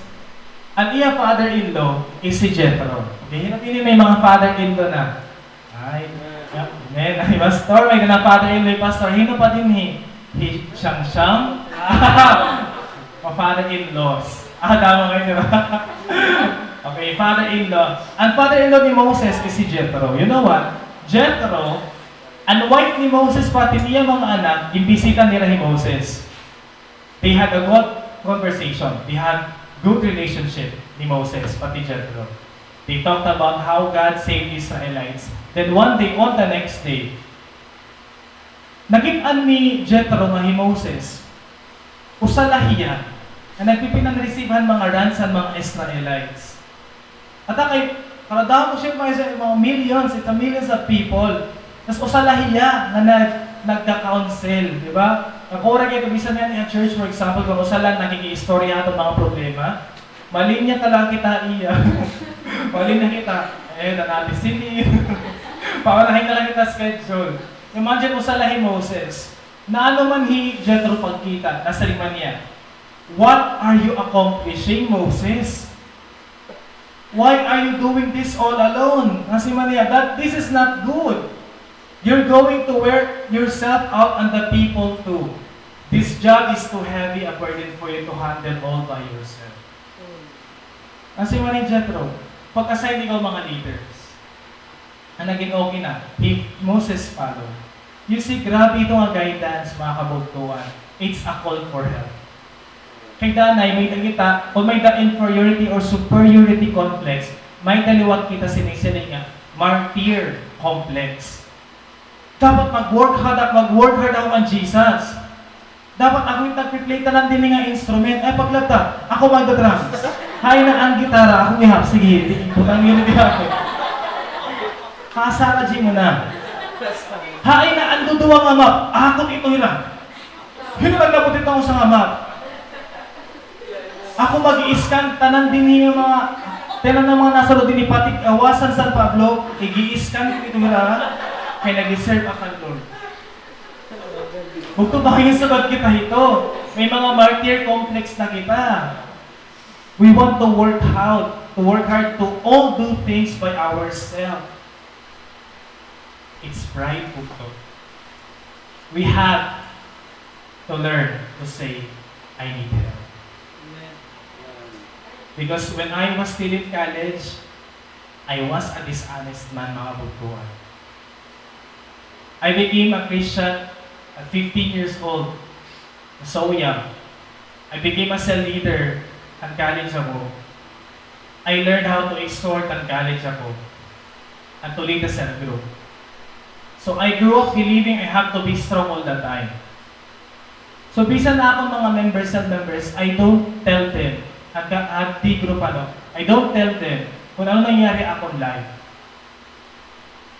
an iya father-in-law is si Jethro. Okay, hin-o dinhi may mga father-in-law na? Ay, amen. Ay, pastor, may-ada na father-in-law, pastor. Hin-o pa dinhi? Hi Siyangsyang? Ma-father-in-laws. Ah, tama kayo, di ba? Okay, father-in-law. An father-in-law ni Moses is si Jethro. You know what? Jethro, an wife ni Moses, pati an iya mga anak, ginbisita nira hi Moses. They had a good conversation. They had good relationship ni Moses, pati Jethro. They talked about how God saved Israelites. Then one day, on the next day, nakit-an ni Jethro nga hi Moses, usa la hiya nga nagpipinanresib han mga rants han mga Israelites. Ata kay, kadamo siya, mga, mga millions, it's a millions of people. Tas usa la hiya nga nag-, nagka-counsel, di ba? Nakura kay kabisan nga niya church, for example, kung usa la nakiki-istorya aton mga problema, malinya ta la kita iya. Malinya kita, eh, nanati sini. Paunahin na la kita schedule. Imagine, usa la hi Moses. Naano man hi Jethro pagkita, nasiring man niya, "What are you accomplishing, Moses? Why are you doing this all alone?" Nasiring man niya, "That, this is not good. You're going to wear yourself out and the people too. This job is too heavy a burden for you to handle all by yourself." Nasiring man ni Jethro, "Pag-assign ikaw mga leaders." An nagin okay na, if Moses follow. You see, grabe ito nga guidance, mga kabugtuan. It's a call for help. Kay danay, may-ada kita, kung may-ada inferiority or superiority complex, may-ada liwat kita sinisiring nga martyr complex. Dapat mag-work hard, mag-work hard ako kan Jesus. Dapat ako it nagpi-play tanan dinhi nga instrument. Ay, paglabta, ako magda-drums. Hain na an gitara, ako ihap. Sige, di, butang niyo na ihap. Kasara, G mo na. Hain na an duduwa nga mop, ako ito hira. Hin-o nagkabot ito nga usa nga mop? Ako mag-i-scan tanan dinhi nga mga, tanan nga mga nasulod dinhi, pati gawasan San Pablo, ig-i-scan ko ito hira, kay nag-deserve ako kan Lord. Bugto, bangin sugad kita hito. May mga martyr complex na kita. We want to work hard, to work hard to all do things by ourselves. It's pride, bugto. We have to learn to say, "I need help." Amen. Because when I was still in college, I was a dishonest man, mga bugtuan. I became a Christian at fifteen years old. So young. I became a cell leader han college ako. I learned how to exhort han college ako and to lead the cell group. So I grew up believing I have to be strong all the time. So bisan na akon mga members, cell members, I don't tell them, han ka-, han D group, ano, I don't tell them kung ano nangyari ha akon life.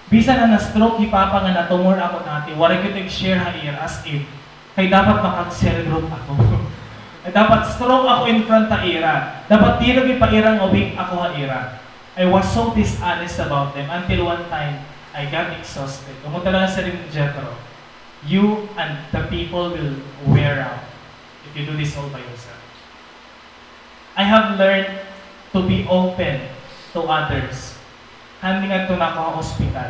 Bisan nga na-stroke hi Papa nga na-tumor akon ate, waray ko ito i-share ha ira as if kay dapat makag-cell group ako. Kay dapat strong ako in front ha ira. Dapat diri ko ipaira nga weak ako ha ira. I was so dishonest about them until one time, I got exhausted. Kamo talaga, siring ni Jethro, you and the people will wear out if you do this all by yourself. I have learned to be open to others. Han ngadto na ako ha ospital,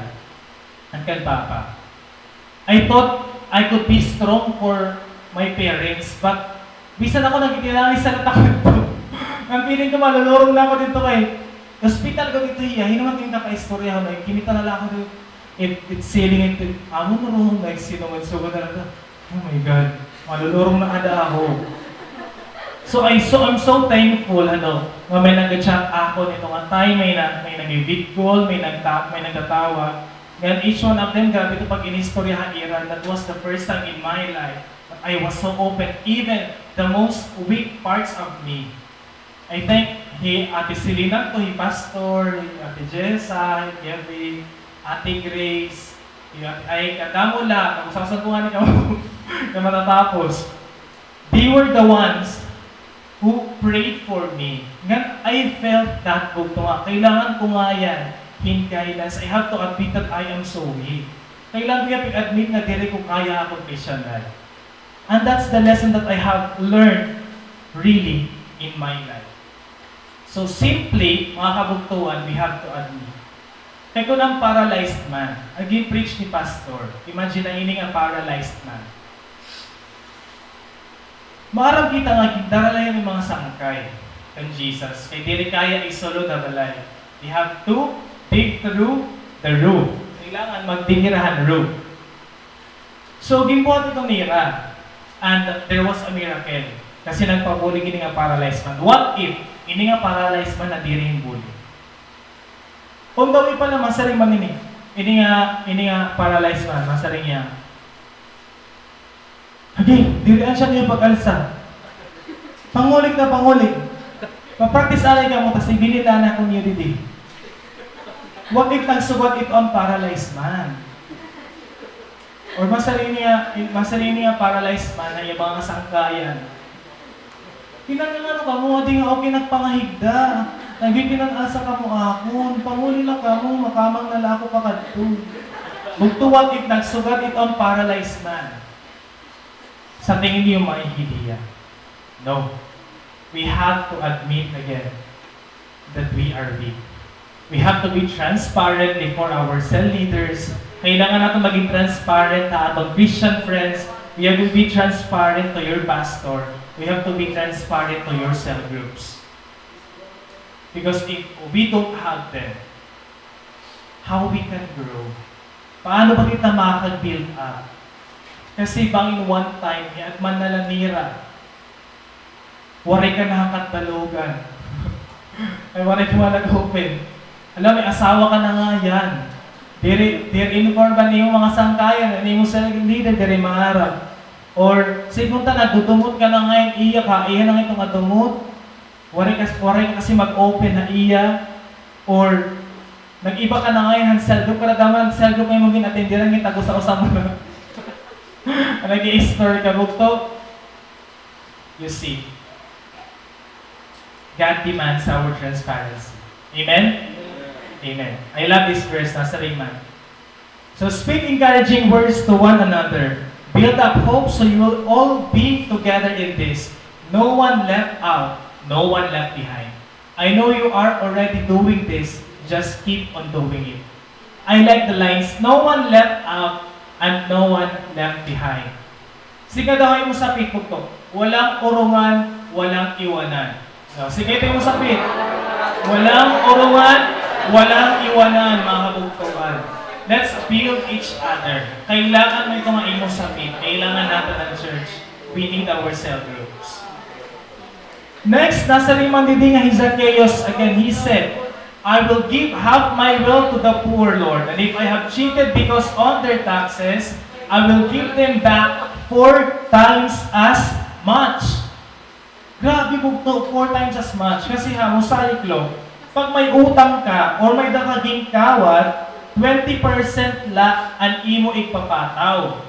Uncle Papa. I thought I could be strong for my parents, but bisan ako nagtitinangis sa tatakot ko. Ang feeling ko, malulurong na ako didto kay hospital ko didto hiya. Hinuman ko yung kakaistorya ko, like, kinita na lang ako didto. It, it ceiling, it, amo na ron, like, sino man, sugod na lang. Oh my God, malulurong na ada ako. So, I, so, I'm so thankful, ano, nga may nag-chat ako nito nga time, may na, may nag-video call, may nagta-, may nagtatawa. And each one of them, grabe ito pag inistorya ha ira, that was the first time in my life that I was so open, even the most weak parts of me. I think hi Ate Selena to, hi Pastor, hi Ate Jessa, hi Kevin, Ate Grace, hi Ate Aika, damo la, kung saan ko nga ni kamo na matatapos. They were the ones who prayed for me. Ngan I felt that bugto nga kailangan ko nga yan hin guidance. I have to admit that I am so weak. Kailangan ko yan pag-admit nga diri ko kaya akon Christian life. And that's the lesson that I have learned really in my life. So simply, mga kabugtoan, we have to admit. Kay kun an paralyzed man, an gin-preach ni Pastor, imagine na ini nga paralyzed man. Maaram kita nga gindara la hiya hin mga sangkay kan Jesus. Kay diri kaya isulod ha balay. They have to dig through the roof. Kailangan magdig hira han roof. So, ginbuhat ito nira. And there was a miracle. Kasi nagpabulig ini nga paralyzed man. What if ini nga paralyzed man nadiri hin bulig? On the way pa la, masiring man ini. Ini nga, ini nga paralyzed man, masiring niya, "Agi, diri an siya niyo pag-alsa. Pangulik na pangulik. Pa-practice anay kamo, tas ibilin na ako niyo didi." What if nagsugat ito an paralyzed man? Or masiring niya, masiring niya paralyzed man ha iya mga kasangkayan, "Pinangangano kamo, adi nga okay nagpangahigda. Nagpipinanasa kamo akon. Panguli la kamo, makamang na la ako pakadto." Bugto, what if nagsugat ito an paralyzed man? Sa tingin niyo, maihid hiya? No. We have to admit again that we are weak. We have to be transparent before our cell leaders. Kailangan naton maging transparent ha aton Christian friends. We have to be transparent to your pastor. We have to be transparent to your cell groups. Because if we don't have them, how we can grow? Paano ba kita makakag-build up? Kasi bangin one time, hiadman na la nira. Waray ka na ha katbalogan. Ay, waray ka man nag-open. Hala, may asawa ka na ngay-an. Diri, diri inform ba nimo mga sangkayan, nimo cell leader, diri maaram. Or, sige unta, nagdudumot ka na ngay-an, iya ka, iya na ngay-an ito nga dumot. Waray ka, waray ka kasi mag-open ha iya. Or, nag-iba ka na ngay-an han cell group, kada man cell group nga imo gin-attend, diri ngay-an tag-usa-usa mo na. Nag-i-store ka, bugto. You see, God demands our transparency. Amen? Amen. I love this verse, nasiring man. So speak encouraging words to one another. Build up hope so you will all be together in this. No one left out, no one left behind. I know you are already doing this, just keep on doing it. I like the lines, "No one left out and no one left behind." Sige daw, imo sapit, bugto. Walang urungan, walang iwanan. So, sige, ito imo sapit. Walang urungan, walang iwanan, mga kabugtoan. Let's build each other. Kailangan mo ito nga imo sapit. Kailangan natin ang church. We need our cell groups. Next, nasiring man didi nga hi Zacchaeus. Again, he said, "I will give half my wealth to the poor, Lord. And if I have cheated because on their taxes, I will give them back four times as much." Grabe, bugto, four times as much. Kasi ha, Mosaic law, pag may utang ka or may da ka ginkawat, twenty percent la an imo igpapataw.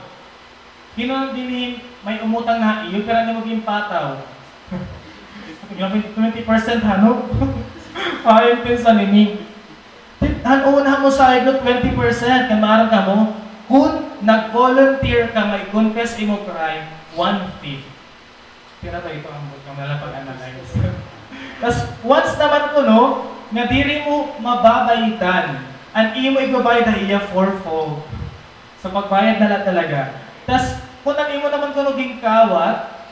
Hinuon dinhi, may umutang na ha iyo, pira an imo ginpataw? Grabe, twenty percent, ha, no? Ay, pensa nini. Tit-, han una ha Mosaic law, twenty percent, kay maaram kamo, kun nag-volunteer ka, may confess imo crime, one-fifth. Pira ba ito, ambot, kamo na lang pag-analyze. Tas, once naman kuno, nga diri mo mababaydan, An imo igbabayad ha iya fourfold. So, pagbayad na la talaga. Tas, kun an imo naman kuno ginkawat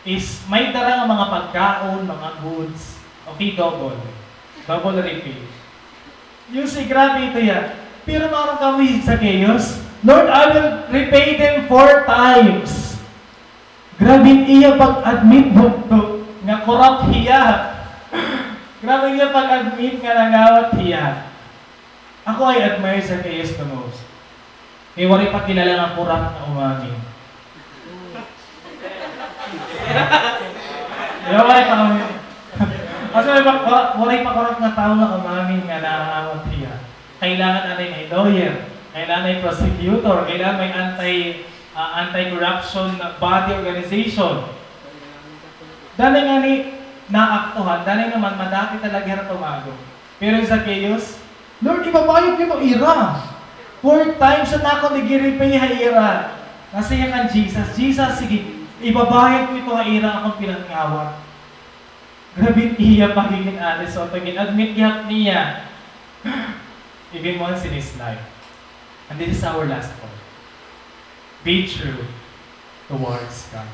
is may dara nga mga pagkaon, mga goods, okay, double. Double repay. You see, grabe ito ya. Pero maaram kamo hi Zacchaeus, "Lord, I will repay them four times." Grabe an iya pag-admit, bugto, nga corrupt hiya. Grabe an iya pag-admit nga nangawat hiya. Ako, I admire Zacchaeus the most. Kay waray pa kilala nga corrupt nga umamin. Di ba, waray pa kami. Kasi waray pa, wa-, waray pa corrupt nga tawo nga umamin nga nangawat hiya. Kailangan anay may lawyer, kailangan may prosecutor, kailangan may anti, ah, anti-corruption body, organization. Danay ngani naaktuhan, danay naman madati talaga hira tumago. Pero hi Zacchaeus, "Lord, ibabayad ko ito ha ira. Four times na ako nag-repay ha ira." Nasiring hiya kan Jesus, "Jesus, sige, ibabayad ko ito ha ira akon pinangawat." Grabe an iya pagiging honest, so pag-admit gihap niya, even once in his life. And this is our last point. Be true towards God.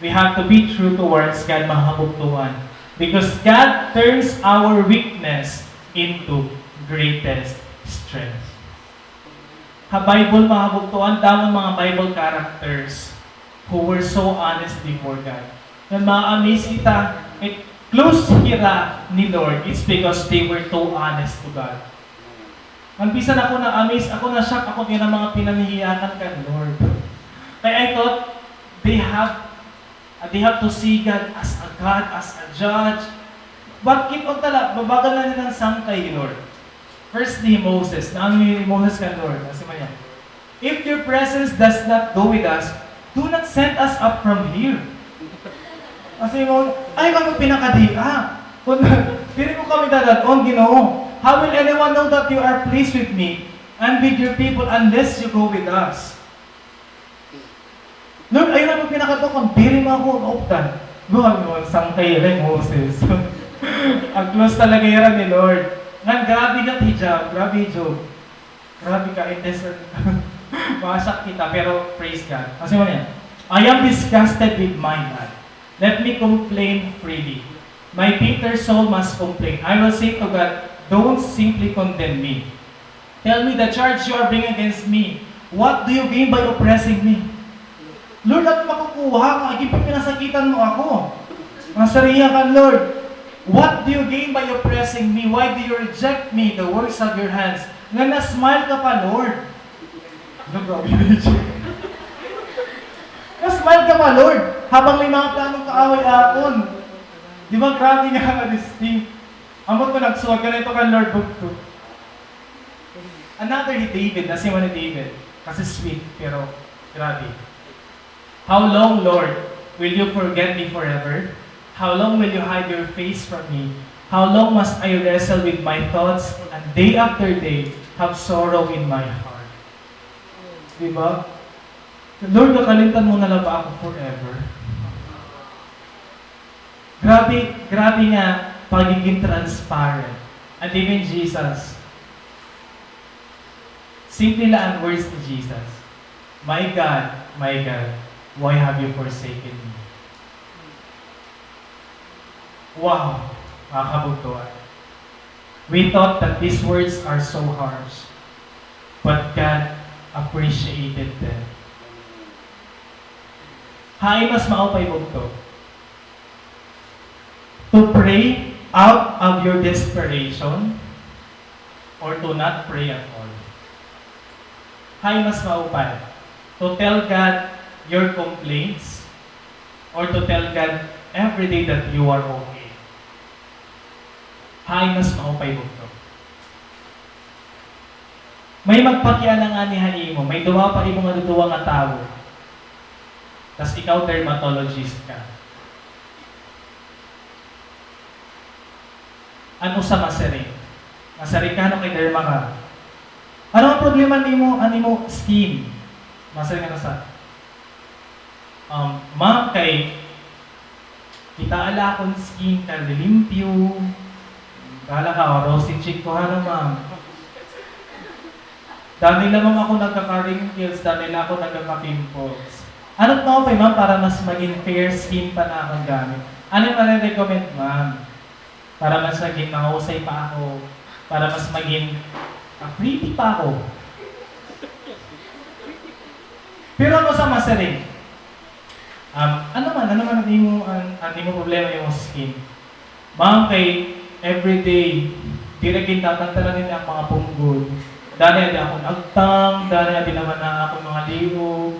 We have to be true towards God, mga kabugtoan. Because God turns our weakness into greatest strength. Ha Bible, mga kabugtoan, damo an mga Bible characters who were so honest before God. Ngan ma-amaze kita, eh, close hira ni Lord, it's because they were too honest to God. Ngan bisan ako na-amaze, ako na-shock, ako kay na mga pinanhihiyakan kan Lord. Kay I thought they have, uh, they have to see God as a God, as a judge. But keep on tala, babagan na nilang sangkay, Lord. Firstly, Moses, naano ni Moses kan Lord, nasiring man niya, "If your presence does not go with us, do not send us up from here." Kasi mo, ay, ano pinakadia? Kung diri mo kami dadad-on, Ginoo, how will anyone know that you are pleased with me and with your people unless you go with us? Lord, ayaw na magpinakadto kung diri mo ako naupdan. Grabe mo, sangkay hira ni Moses. Ang close talaga hira ni Lord. Ngan grabe gat hi Job, grabe hi Job. Grabe ka, intensar. Masak kita, pero praise God. Kasi mo niya, "I am disgusted with my God. Let me complain freely. My bitter soul must complain. I will say to God, 'Don't simply condemn me. Tell me the charge you are bringing against me. What do you gain by oppressing me?'" Lord, ano makukuha mo? Ay, pinasakitan mo ako. Nasiring hiya kan Lord, "What do you gain by oppressing me? Why do you reject me, the works of your hands?" Nga na-smile ka pa, Lord. Ano, grabe na yun. Na-smile ka pa, Lord, habang may mga planong kaaway akon. Di ba, grabe nga ka-distinct. Ambot ko nagsuwag ka na ito kan Lord, bugto. Another hi David, nasiring man ni David. Kasi sweet, pero grabe. "How long, Lord, will you forget me forever? How long will you hide your face from me? How long must I wrestle with my thoughts and day after day have sorrow in my heart?" Di ba? "Lord, kakalimtan mo na la ba ako forever?" Grabe, grabe nga pagiging transparent. And even Jesus, simple la an words ni Jesus, "My God, my God, why have you forsaken me?" Wow, mga kabugtoan. We thought that these words are so harsh, but God appreciated them. Hain mas maupay, bugto? To pray out of your desperation or to not pray at all? Hain mas maupay? To tell God your complaints or to tell God every day that you are okay? Hain mas maupay, bugto? May magpakiana ngani ha imo, may duha pa imo nga duduha nga tawo. Tas ikaw dermatologist ka. An usa masiring. Masiring ka, ano, kay derma ka. Ano an problema nimo, an imo skin? Masiring an usa, Um, ma'am, kay kitaa la akon skin, kay lilimpyo. Bahala ka, o, rosy cheek ko, ano, ma'am? Dani la, ma'am, ako nagkaka-wrinkles, dani la ako nagkaka-pimples. Ano it maupay, ma'am, para mas magin fair skin pa an akon gamit? Ano it mare-recommend, ma'am? Para mas magin mahusay pa ako, para mas magin, ah, pretty pa ako. Pero ano sa masiring? Um, ano man, ano man an imo, an, an imo problema, imo skin? Ma'am, kay everyday, diri gintatantanan nini an mga punggod. Dani adi akon agtang, dani adi naman an akon mga liog.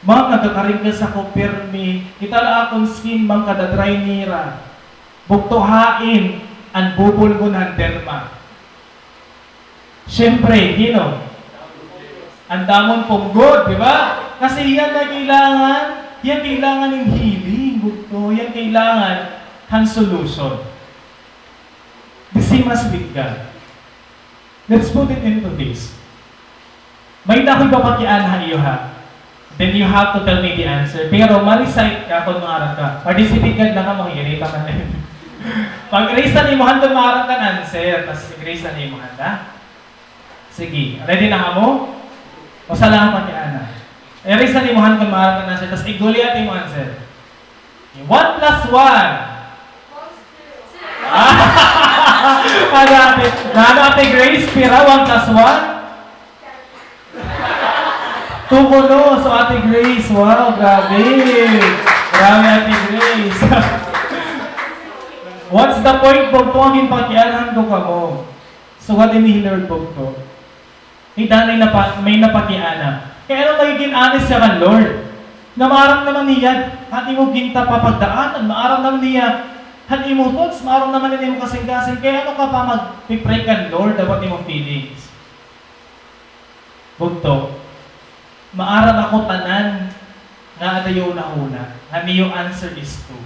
Ma'am, nagkaka-wrinkles ako pirmi. Kita la akon skin, ma'am, kada dry nira. Bugto, hain an bubulgon han derma? Siyempre, hin-o? An damon punggod, di ba? Kasi hiya an kailangan, hiya an kailangan hin healing, bugto, hiya an kailangan han solution. The same as with God. Let's put it into this. May-ada ako ipapakiana ha iyo, ha? Then you have to tell me the answer. Pero ma-recite ka kon maaram ka. Participate gad la kamo, irita man. Pag-raise an imo hand kon maaram ka hin answer, tas i-raise an imo hand, ha? Sige, ready na kamo? Usa la an pakiana. I-raise an imo hand kon maaram ka hin answer, tas i-Goliath imo answer. One plus one. Ah, Ate, nano, Ate Grace, pira? One plus one? Two kuno. So, Ate Grace, wow, grabe. Grabe, Ate Grace. What's the point, bugto, nga ginpakianhan ko kamo? So, what in the Lord, bugto? Kita may napa-, may napakiana. Kay ano magigin honest siya kan Lord? Nga maaram naman niya han imo gintapapagdaanan, maaram naman niya han imo thoughts, maaram naman niya an imo kasingkasing. Kay ano ka pa magpi-pray kan Lord about imo feelings? Bugto, maaram ako tanan nga ada iyo hunahuna, ngan iyo answer is two.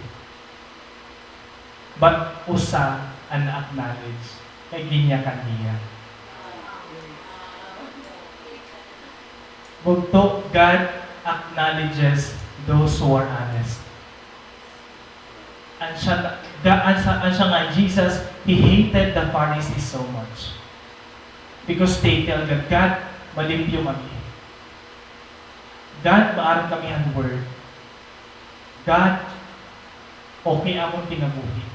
But usa an na-acknowledge, kay ginyakan niya. Bugto, God acknowledges those who are honest. An siya, ga-, an siya, an siya nga, Jesus, he hated the Pharisees so much. Because they tell God, "God, malimpyo kami. God, maaram kami han word. God, okay amon kinabuhi."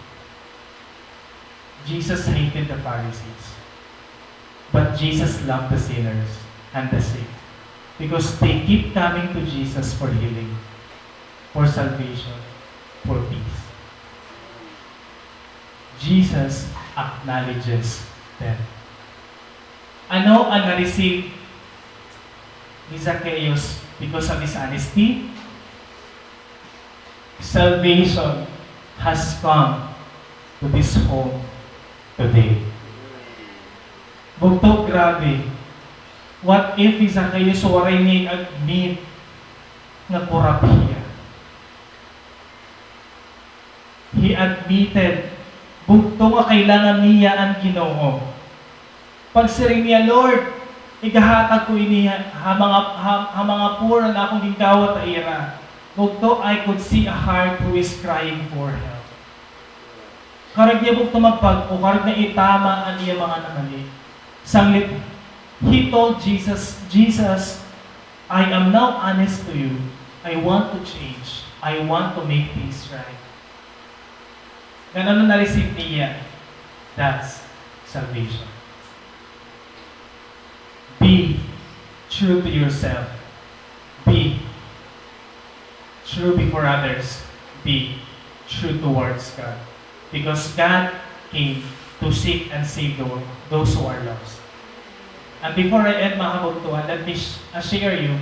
Jesus hated the Pharisees. But Jesus loved the sinners and the sick because they keep coming to Jesus for healing, for salvation, for peace. Jesus acknowledges them. Ano an na-receive ni Zacchaeus because of his honesty? Salvation has come to this home today. Bugto, grabe. What if hi Zacchaeus waray niya i-admit nga korap hiya? He admitted, bugto, nga kailangan niya an Ginoo. Pagsiring niya, "Lord, igahatag ko ini ha, ha mga, ha, ha mga poor an akon ginkawat ha ira." Bugto, I could see a heart who is crying for help. Karuyag niya, bugto, magbag-o, karuyag niya itama an iya mga namali. Sanglit, he told Jesus, "Jesus, I am now honest to you. I want to change. I want to make things right." Ngan ano na-receive niya? That's salvation. Be true to yourself. Be true before others. Be true towards God. Because God came to seek and save the world, those who are lost. And before I end, mga kabugtoan, let me sh-, uh, share you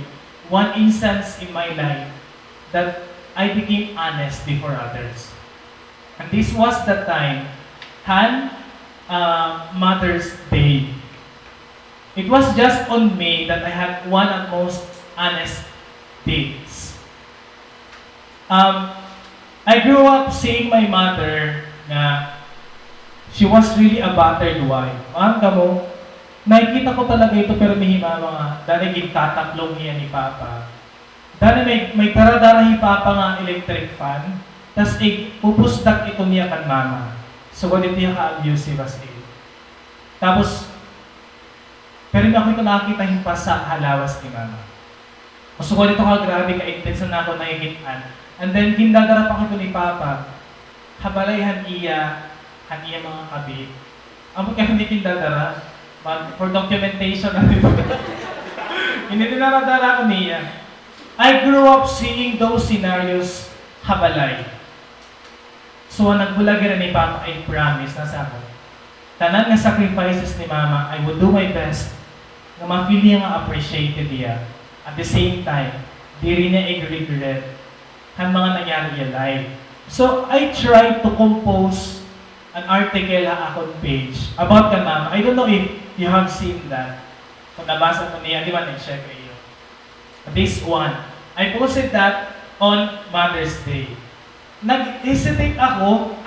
one instance in my life that I became honest before others. And this was the time han, uh, Mother's Day. It was just on May that I had one of most honest dates. Um, I grew up seeing my mother nga she was really a battered wife. Maaram kamo, nakikita ko talaga ito, pero may himama nga, dali gintataklob niya ni Papa. Dali may, may dara-dara hi Papa nga electric fan, tas igpupusdak ito niya kan Mama. So, ganito hiya ka-abusive as in. Tapos, Pero ako ito nakakita hin pasa ha lawas ni Mama. Masuko ito ka grabe ka intense na ako nakikit-an. And then, gindadara pa ako ni Papa. Ha balay han iya, han iya mga kabit. Ambot kay hindi gindadara. Mag, for documentation na dito. Hindi dinara-dara ako niya. I grew up seeing those scenarios ha balay. So, an nagbulag hira ni Papa, I promise, nasa ako. Tanan nga sacrifices ni Mama, I would do my best nga ma-feel niya nga appreciated hiya. At the same time, diri niya i-regret han mga nangyari ha iya life. So, I tried to compose an article ha akon page about kan Mama. I don't know if you have seen that. Kung nabasa mo niya, di ba, nag-share kayo? This one, I posted that on Mother's Day. Nag-hesitate ako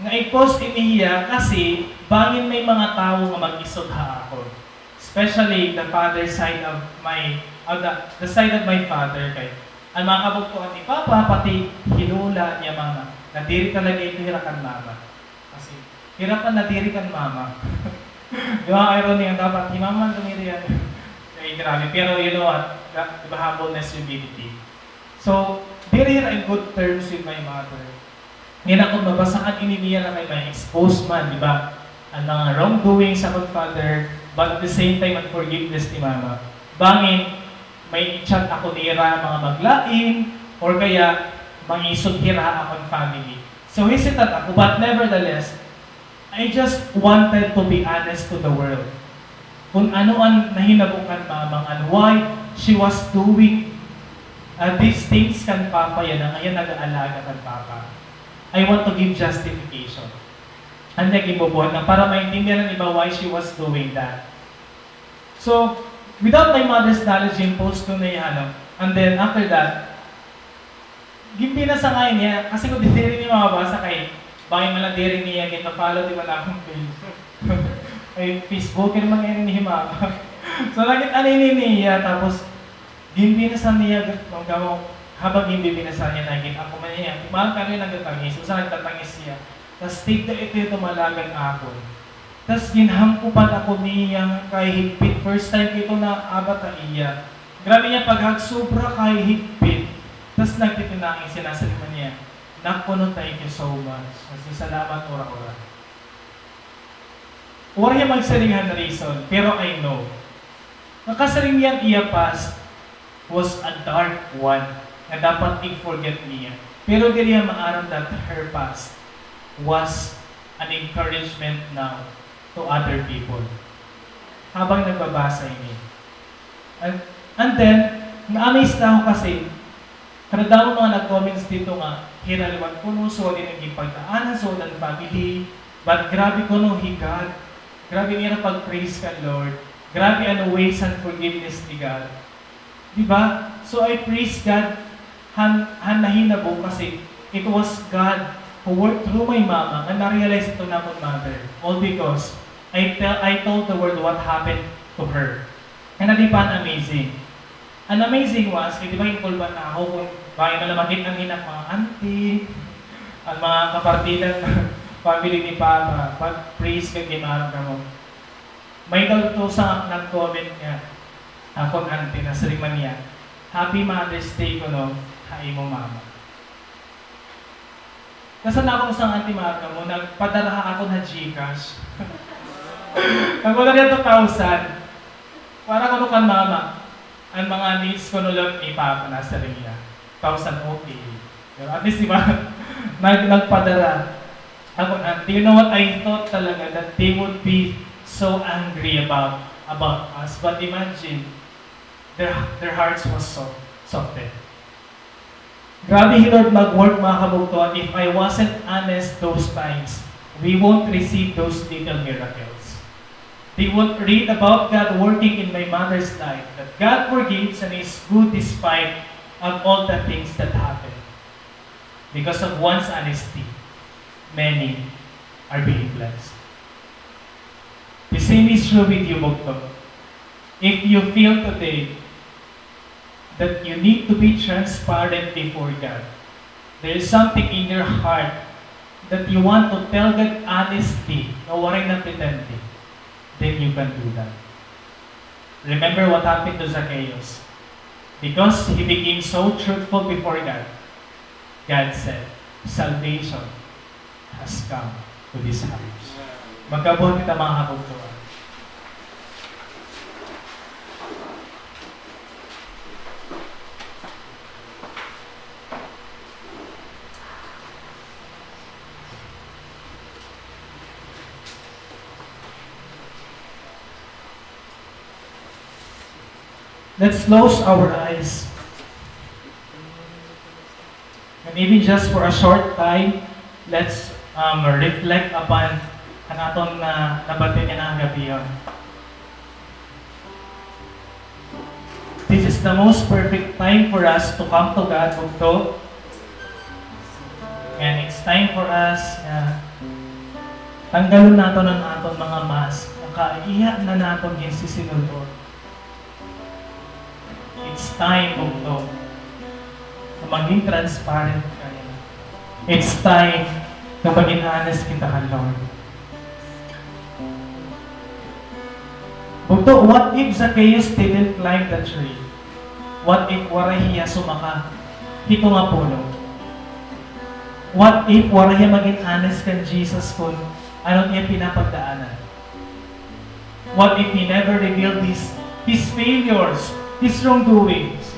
nga i-post ini hiya kasi bangin may mga tawo nga mag-isog ha akon. Especially the father side of my, of the, the side of my father kay an mga kabugtoan ni Papa, pati hi Lola niya Mama, nadiri talaga ito hira kan Mama. Kasi, hira pa nadiri kan Mama. Di ba, irony nga dapat, hi Mama nadiri hiya. Ay, grabe. Pero you know what? Ga-, di ba, humbleness, humility. So, diri hira in good terms with my mother. Ngayon ako, mabasaan ini niya na kay ma-expose man, di ba? An mga wrongdoings sa akon father, but at the same time, an forgiveness ni Mama. Bangin, may i-chat ako nira mga maglain, or kaya, mangisog hira ha akon family. So, hesitant ako, but nevertheless, I just wanted to be honest to the world. Kung ano an nahinabo kan Mama and why she was doing, uh, these things kan Papa yana, nga hiya nag-aalaga kan Papa. I want to give justification. An iya ginbubuhat na para maintindihan han iba why she was doing that. So, without my mother's knowledge, gin-post ko na hiya, ano. And then, after that, ginbinasa ngay-an niya, kasi kung diri niya mabasa kay, bangin man la diri niya gin-follow, di ba, na akon page. Ay, Facebooker man ngay-an ni Mama. So, nakit-an ini niya, tapos, ginbinasa niya, gud, kamo, habang ginbibinasa niya, nakit-an ko man niya, mahal kami nagtatangis, usa nagtatangis siya. Tas tigda ito yung tumalagan akon. Tas ginhangkupan ako niya kay higpit. First time ko ito naabat ha iya. Grabe niya paghag, sobra kay higpit. Tas nagtitinangis siya, nasiring man niya, "Nak kuno, thank you so much. Nagsasalamat ura-ura." Waray hiya magsiring han reason, pero I know. Nakasiring hiya, iya past was a dark one nga dapat i-forget niya. Pero diri niya maaram that her past was an encouragement now to other people. Habang nagbabasa ini. And, and then, na-amaze na ako kasi, kadamo mga nag-comments dito nga, hira liwat kuno, so, diri na ginpagdaanan, so, an family, but grabe kuno hi God, grabe nira pag-praise kan Lord, grabe an ways han forgiveness ni God. Di ba? So, I praise God han, han nahinabo kasi it was God who worked through my mama nga na-realize ito nakon mother. All because I tell, I told the world what happened to her. And ano pa an amazing? An amazing was, kay di ba, inkulban na ako kung bakit na lamakit an hinak mga auntie, an mga kapartidan, family ni Papa, pag-praise ka, ginaaram kamo. May daw ito usa nga nag-comment nga, akon auntie, nasiring man niya, "Happy Mother's Day kuno ha imo mama." Nasa na akon usa nga auntie, maaram kamo, nagpadara ha akon ha GCash. Nagpadara niya two thousand. Para kuno kan mama. An mga needs kuno la ni Papa, nasiring niya. Thousand, okay. Pero at least, di ba? Nag-, nagpadara. Ako, and do you know what I thought talaga? That they would be so angry about, about us. But imagine, their, their hearts was so softened. Grabe hi Lord mag-work, mga kabugtoan. If I wasn't honest those times, we won't receive those little miracles. They won't read about God working in my mother's life, that God forgives and is good despite of all the things that happened. Because of one's honesty, many are being blessed. The same is true with you, bugto. If you feel today that you need to be transparent before God, there is something in your heart that you want to tell God honestly, nga waray na pretending, then you can do that. Remember what happened to Zacchaeus. Because he became so truthful before God, God said, "Salvation has come to this house." Magkabuhat kita, mga kabugtoan. Let's close our eyes. And even just for a short time, let's, um, reflect upon an aton na nabati nga gab-i. This is the most perfect time for us to come to God, bugto. And it's time for us nga tanggalon naton an aton mga mask. Nakaiha na naton ginsisinulod. It's time, bugto, na maging transparent ka niya. It's time na maging honest kita kan Lord. Bugto, what if Zacchaeus didn't climb the tree? What if waray hiya sumaka hito nga puno? What if waray hiya maging honest kan Jesus kon ano an iya pinapagdaanan? What if he never revealed his, his failures, his wrongdoings?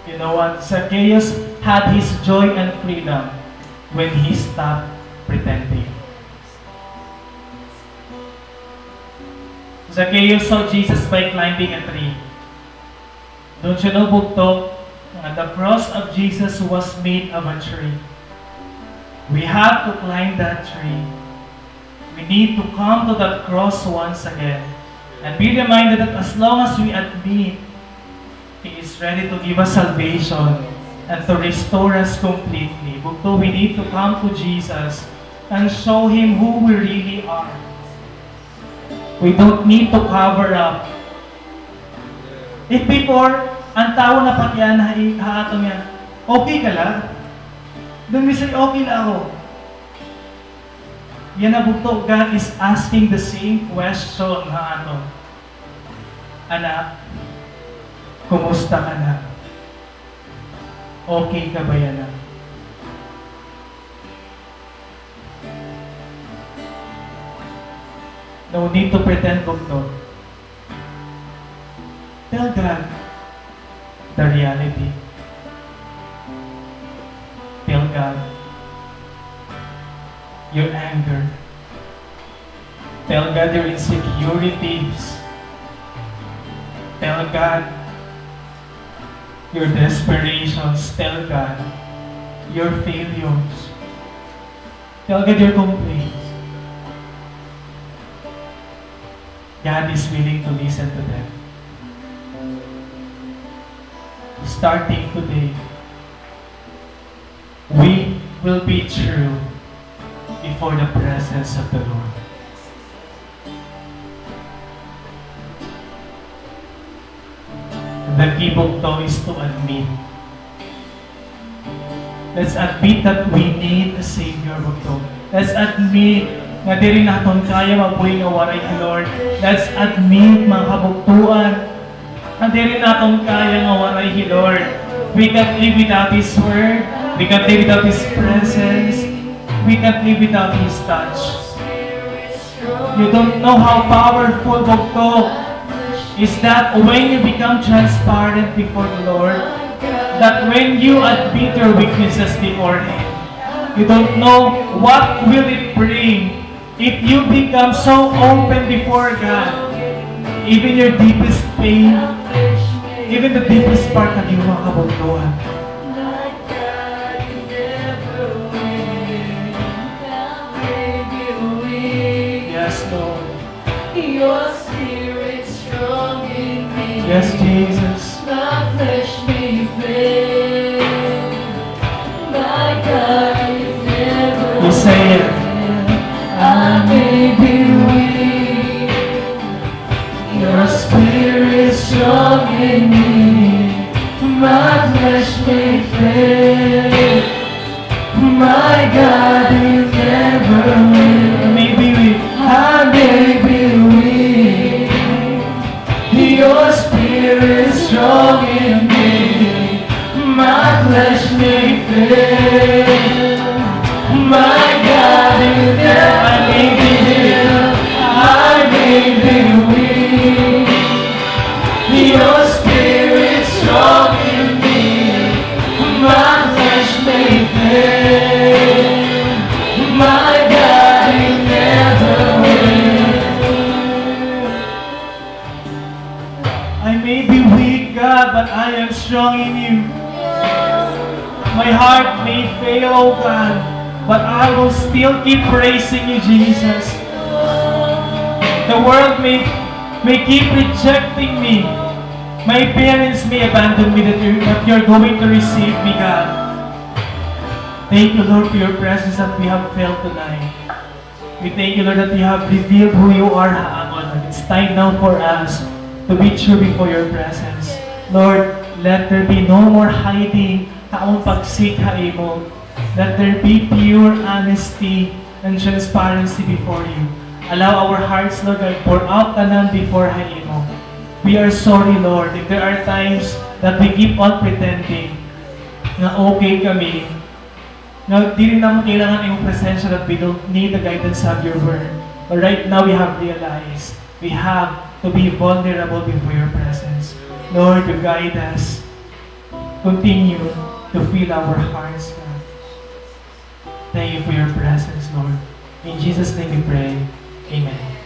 You know what? Zacchaeus had his joy and freedom when he stopped pretending. Zacchaeus saw Jesus by climbing a tree. Don't you know, bugto, nga the cross of Jesus was made of a tree? We have to climb that tree. We need to come to that cross once again and be reminded that as long as we admit, He is ready to give us salvation and to restore us completely. Bugto, we need to come to Jesus and show Him who we really are. We don't need to cover up. If before, an tawo napatian ha, ha aton nga, "Okay ka la?" Then we say, "Okay la ako." Yana, bugto, God is asking the same question ha aton. "Anak, kumusta ka na? Okay ka ba yana?" No need to pretend, bugto. Tell God the reality. Tell God your anger. Tell God your insecurities. Tell God your desperations. Tell God your failures. Tell God your complaints. God is willing to listen to them. Starting today, we will be true before the presence of the Lord. The key, bugto, is to admit. Let's admit that we need a Savior, bugto. Let's admit nga diri naton kaya mabuhi nga waray hi Lord. Let's admit, mga kabugtoan, nga diri naton kaya nga waray hi Lord. We can't live without His Word. We can't live without His presence. We can't live without His touch. You don't know how powerful, bugto, is that when you become transparent before the Lord, that when you admit your weaknesses before Him, you don't know what will it bring if you become so open before God. Even your deepest pain, even the deepest part of you, mga kabugtoan. Yes, Lord. Your Spirit strong in me. Yes, Jesus. My flesh may fail. My God is never. You say it. I may be weak. Your Spirit strong in me. My flesh may fail. My God is never weak. I may be weak. I may be weak. Spirit strong in me, my flesh may fail. My God, if I may be weak, I may be weak. Your Spirit strong in me, my flesh may fail. My God, you never will. I may be weak, God, but I am strong in you. My heart may fail, oh God, but I will still keep praising you, Jesus. The world may, may keep rejecting me. My parents may abandon me, that you, but you're going to receive me, God. Thank you, Lord, for your presence that we have felt tonight. We thank you, Lord, that you have revealed who you are ha amon. It's time now for us to be true before your presence. Lord, let there be no more hiding ha amon pag-seek ha imo. Let there be pure honesty and transparency before you. Allow our hearts, Lord, that pour out tanan before ha imo. We are sorry, Lord, if there are times that we keep on pretending nga okay kami, nga diri namon kailangan imong presensya, that we don't need the guidance of your word. But right now, we have realized we have to be vulnerable before your presence. Lord, you guide us. Continue to fill our hearts, God. Thank you for your presence, Lord. In Jesus' name we pray. Amen.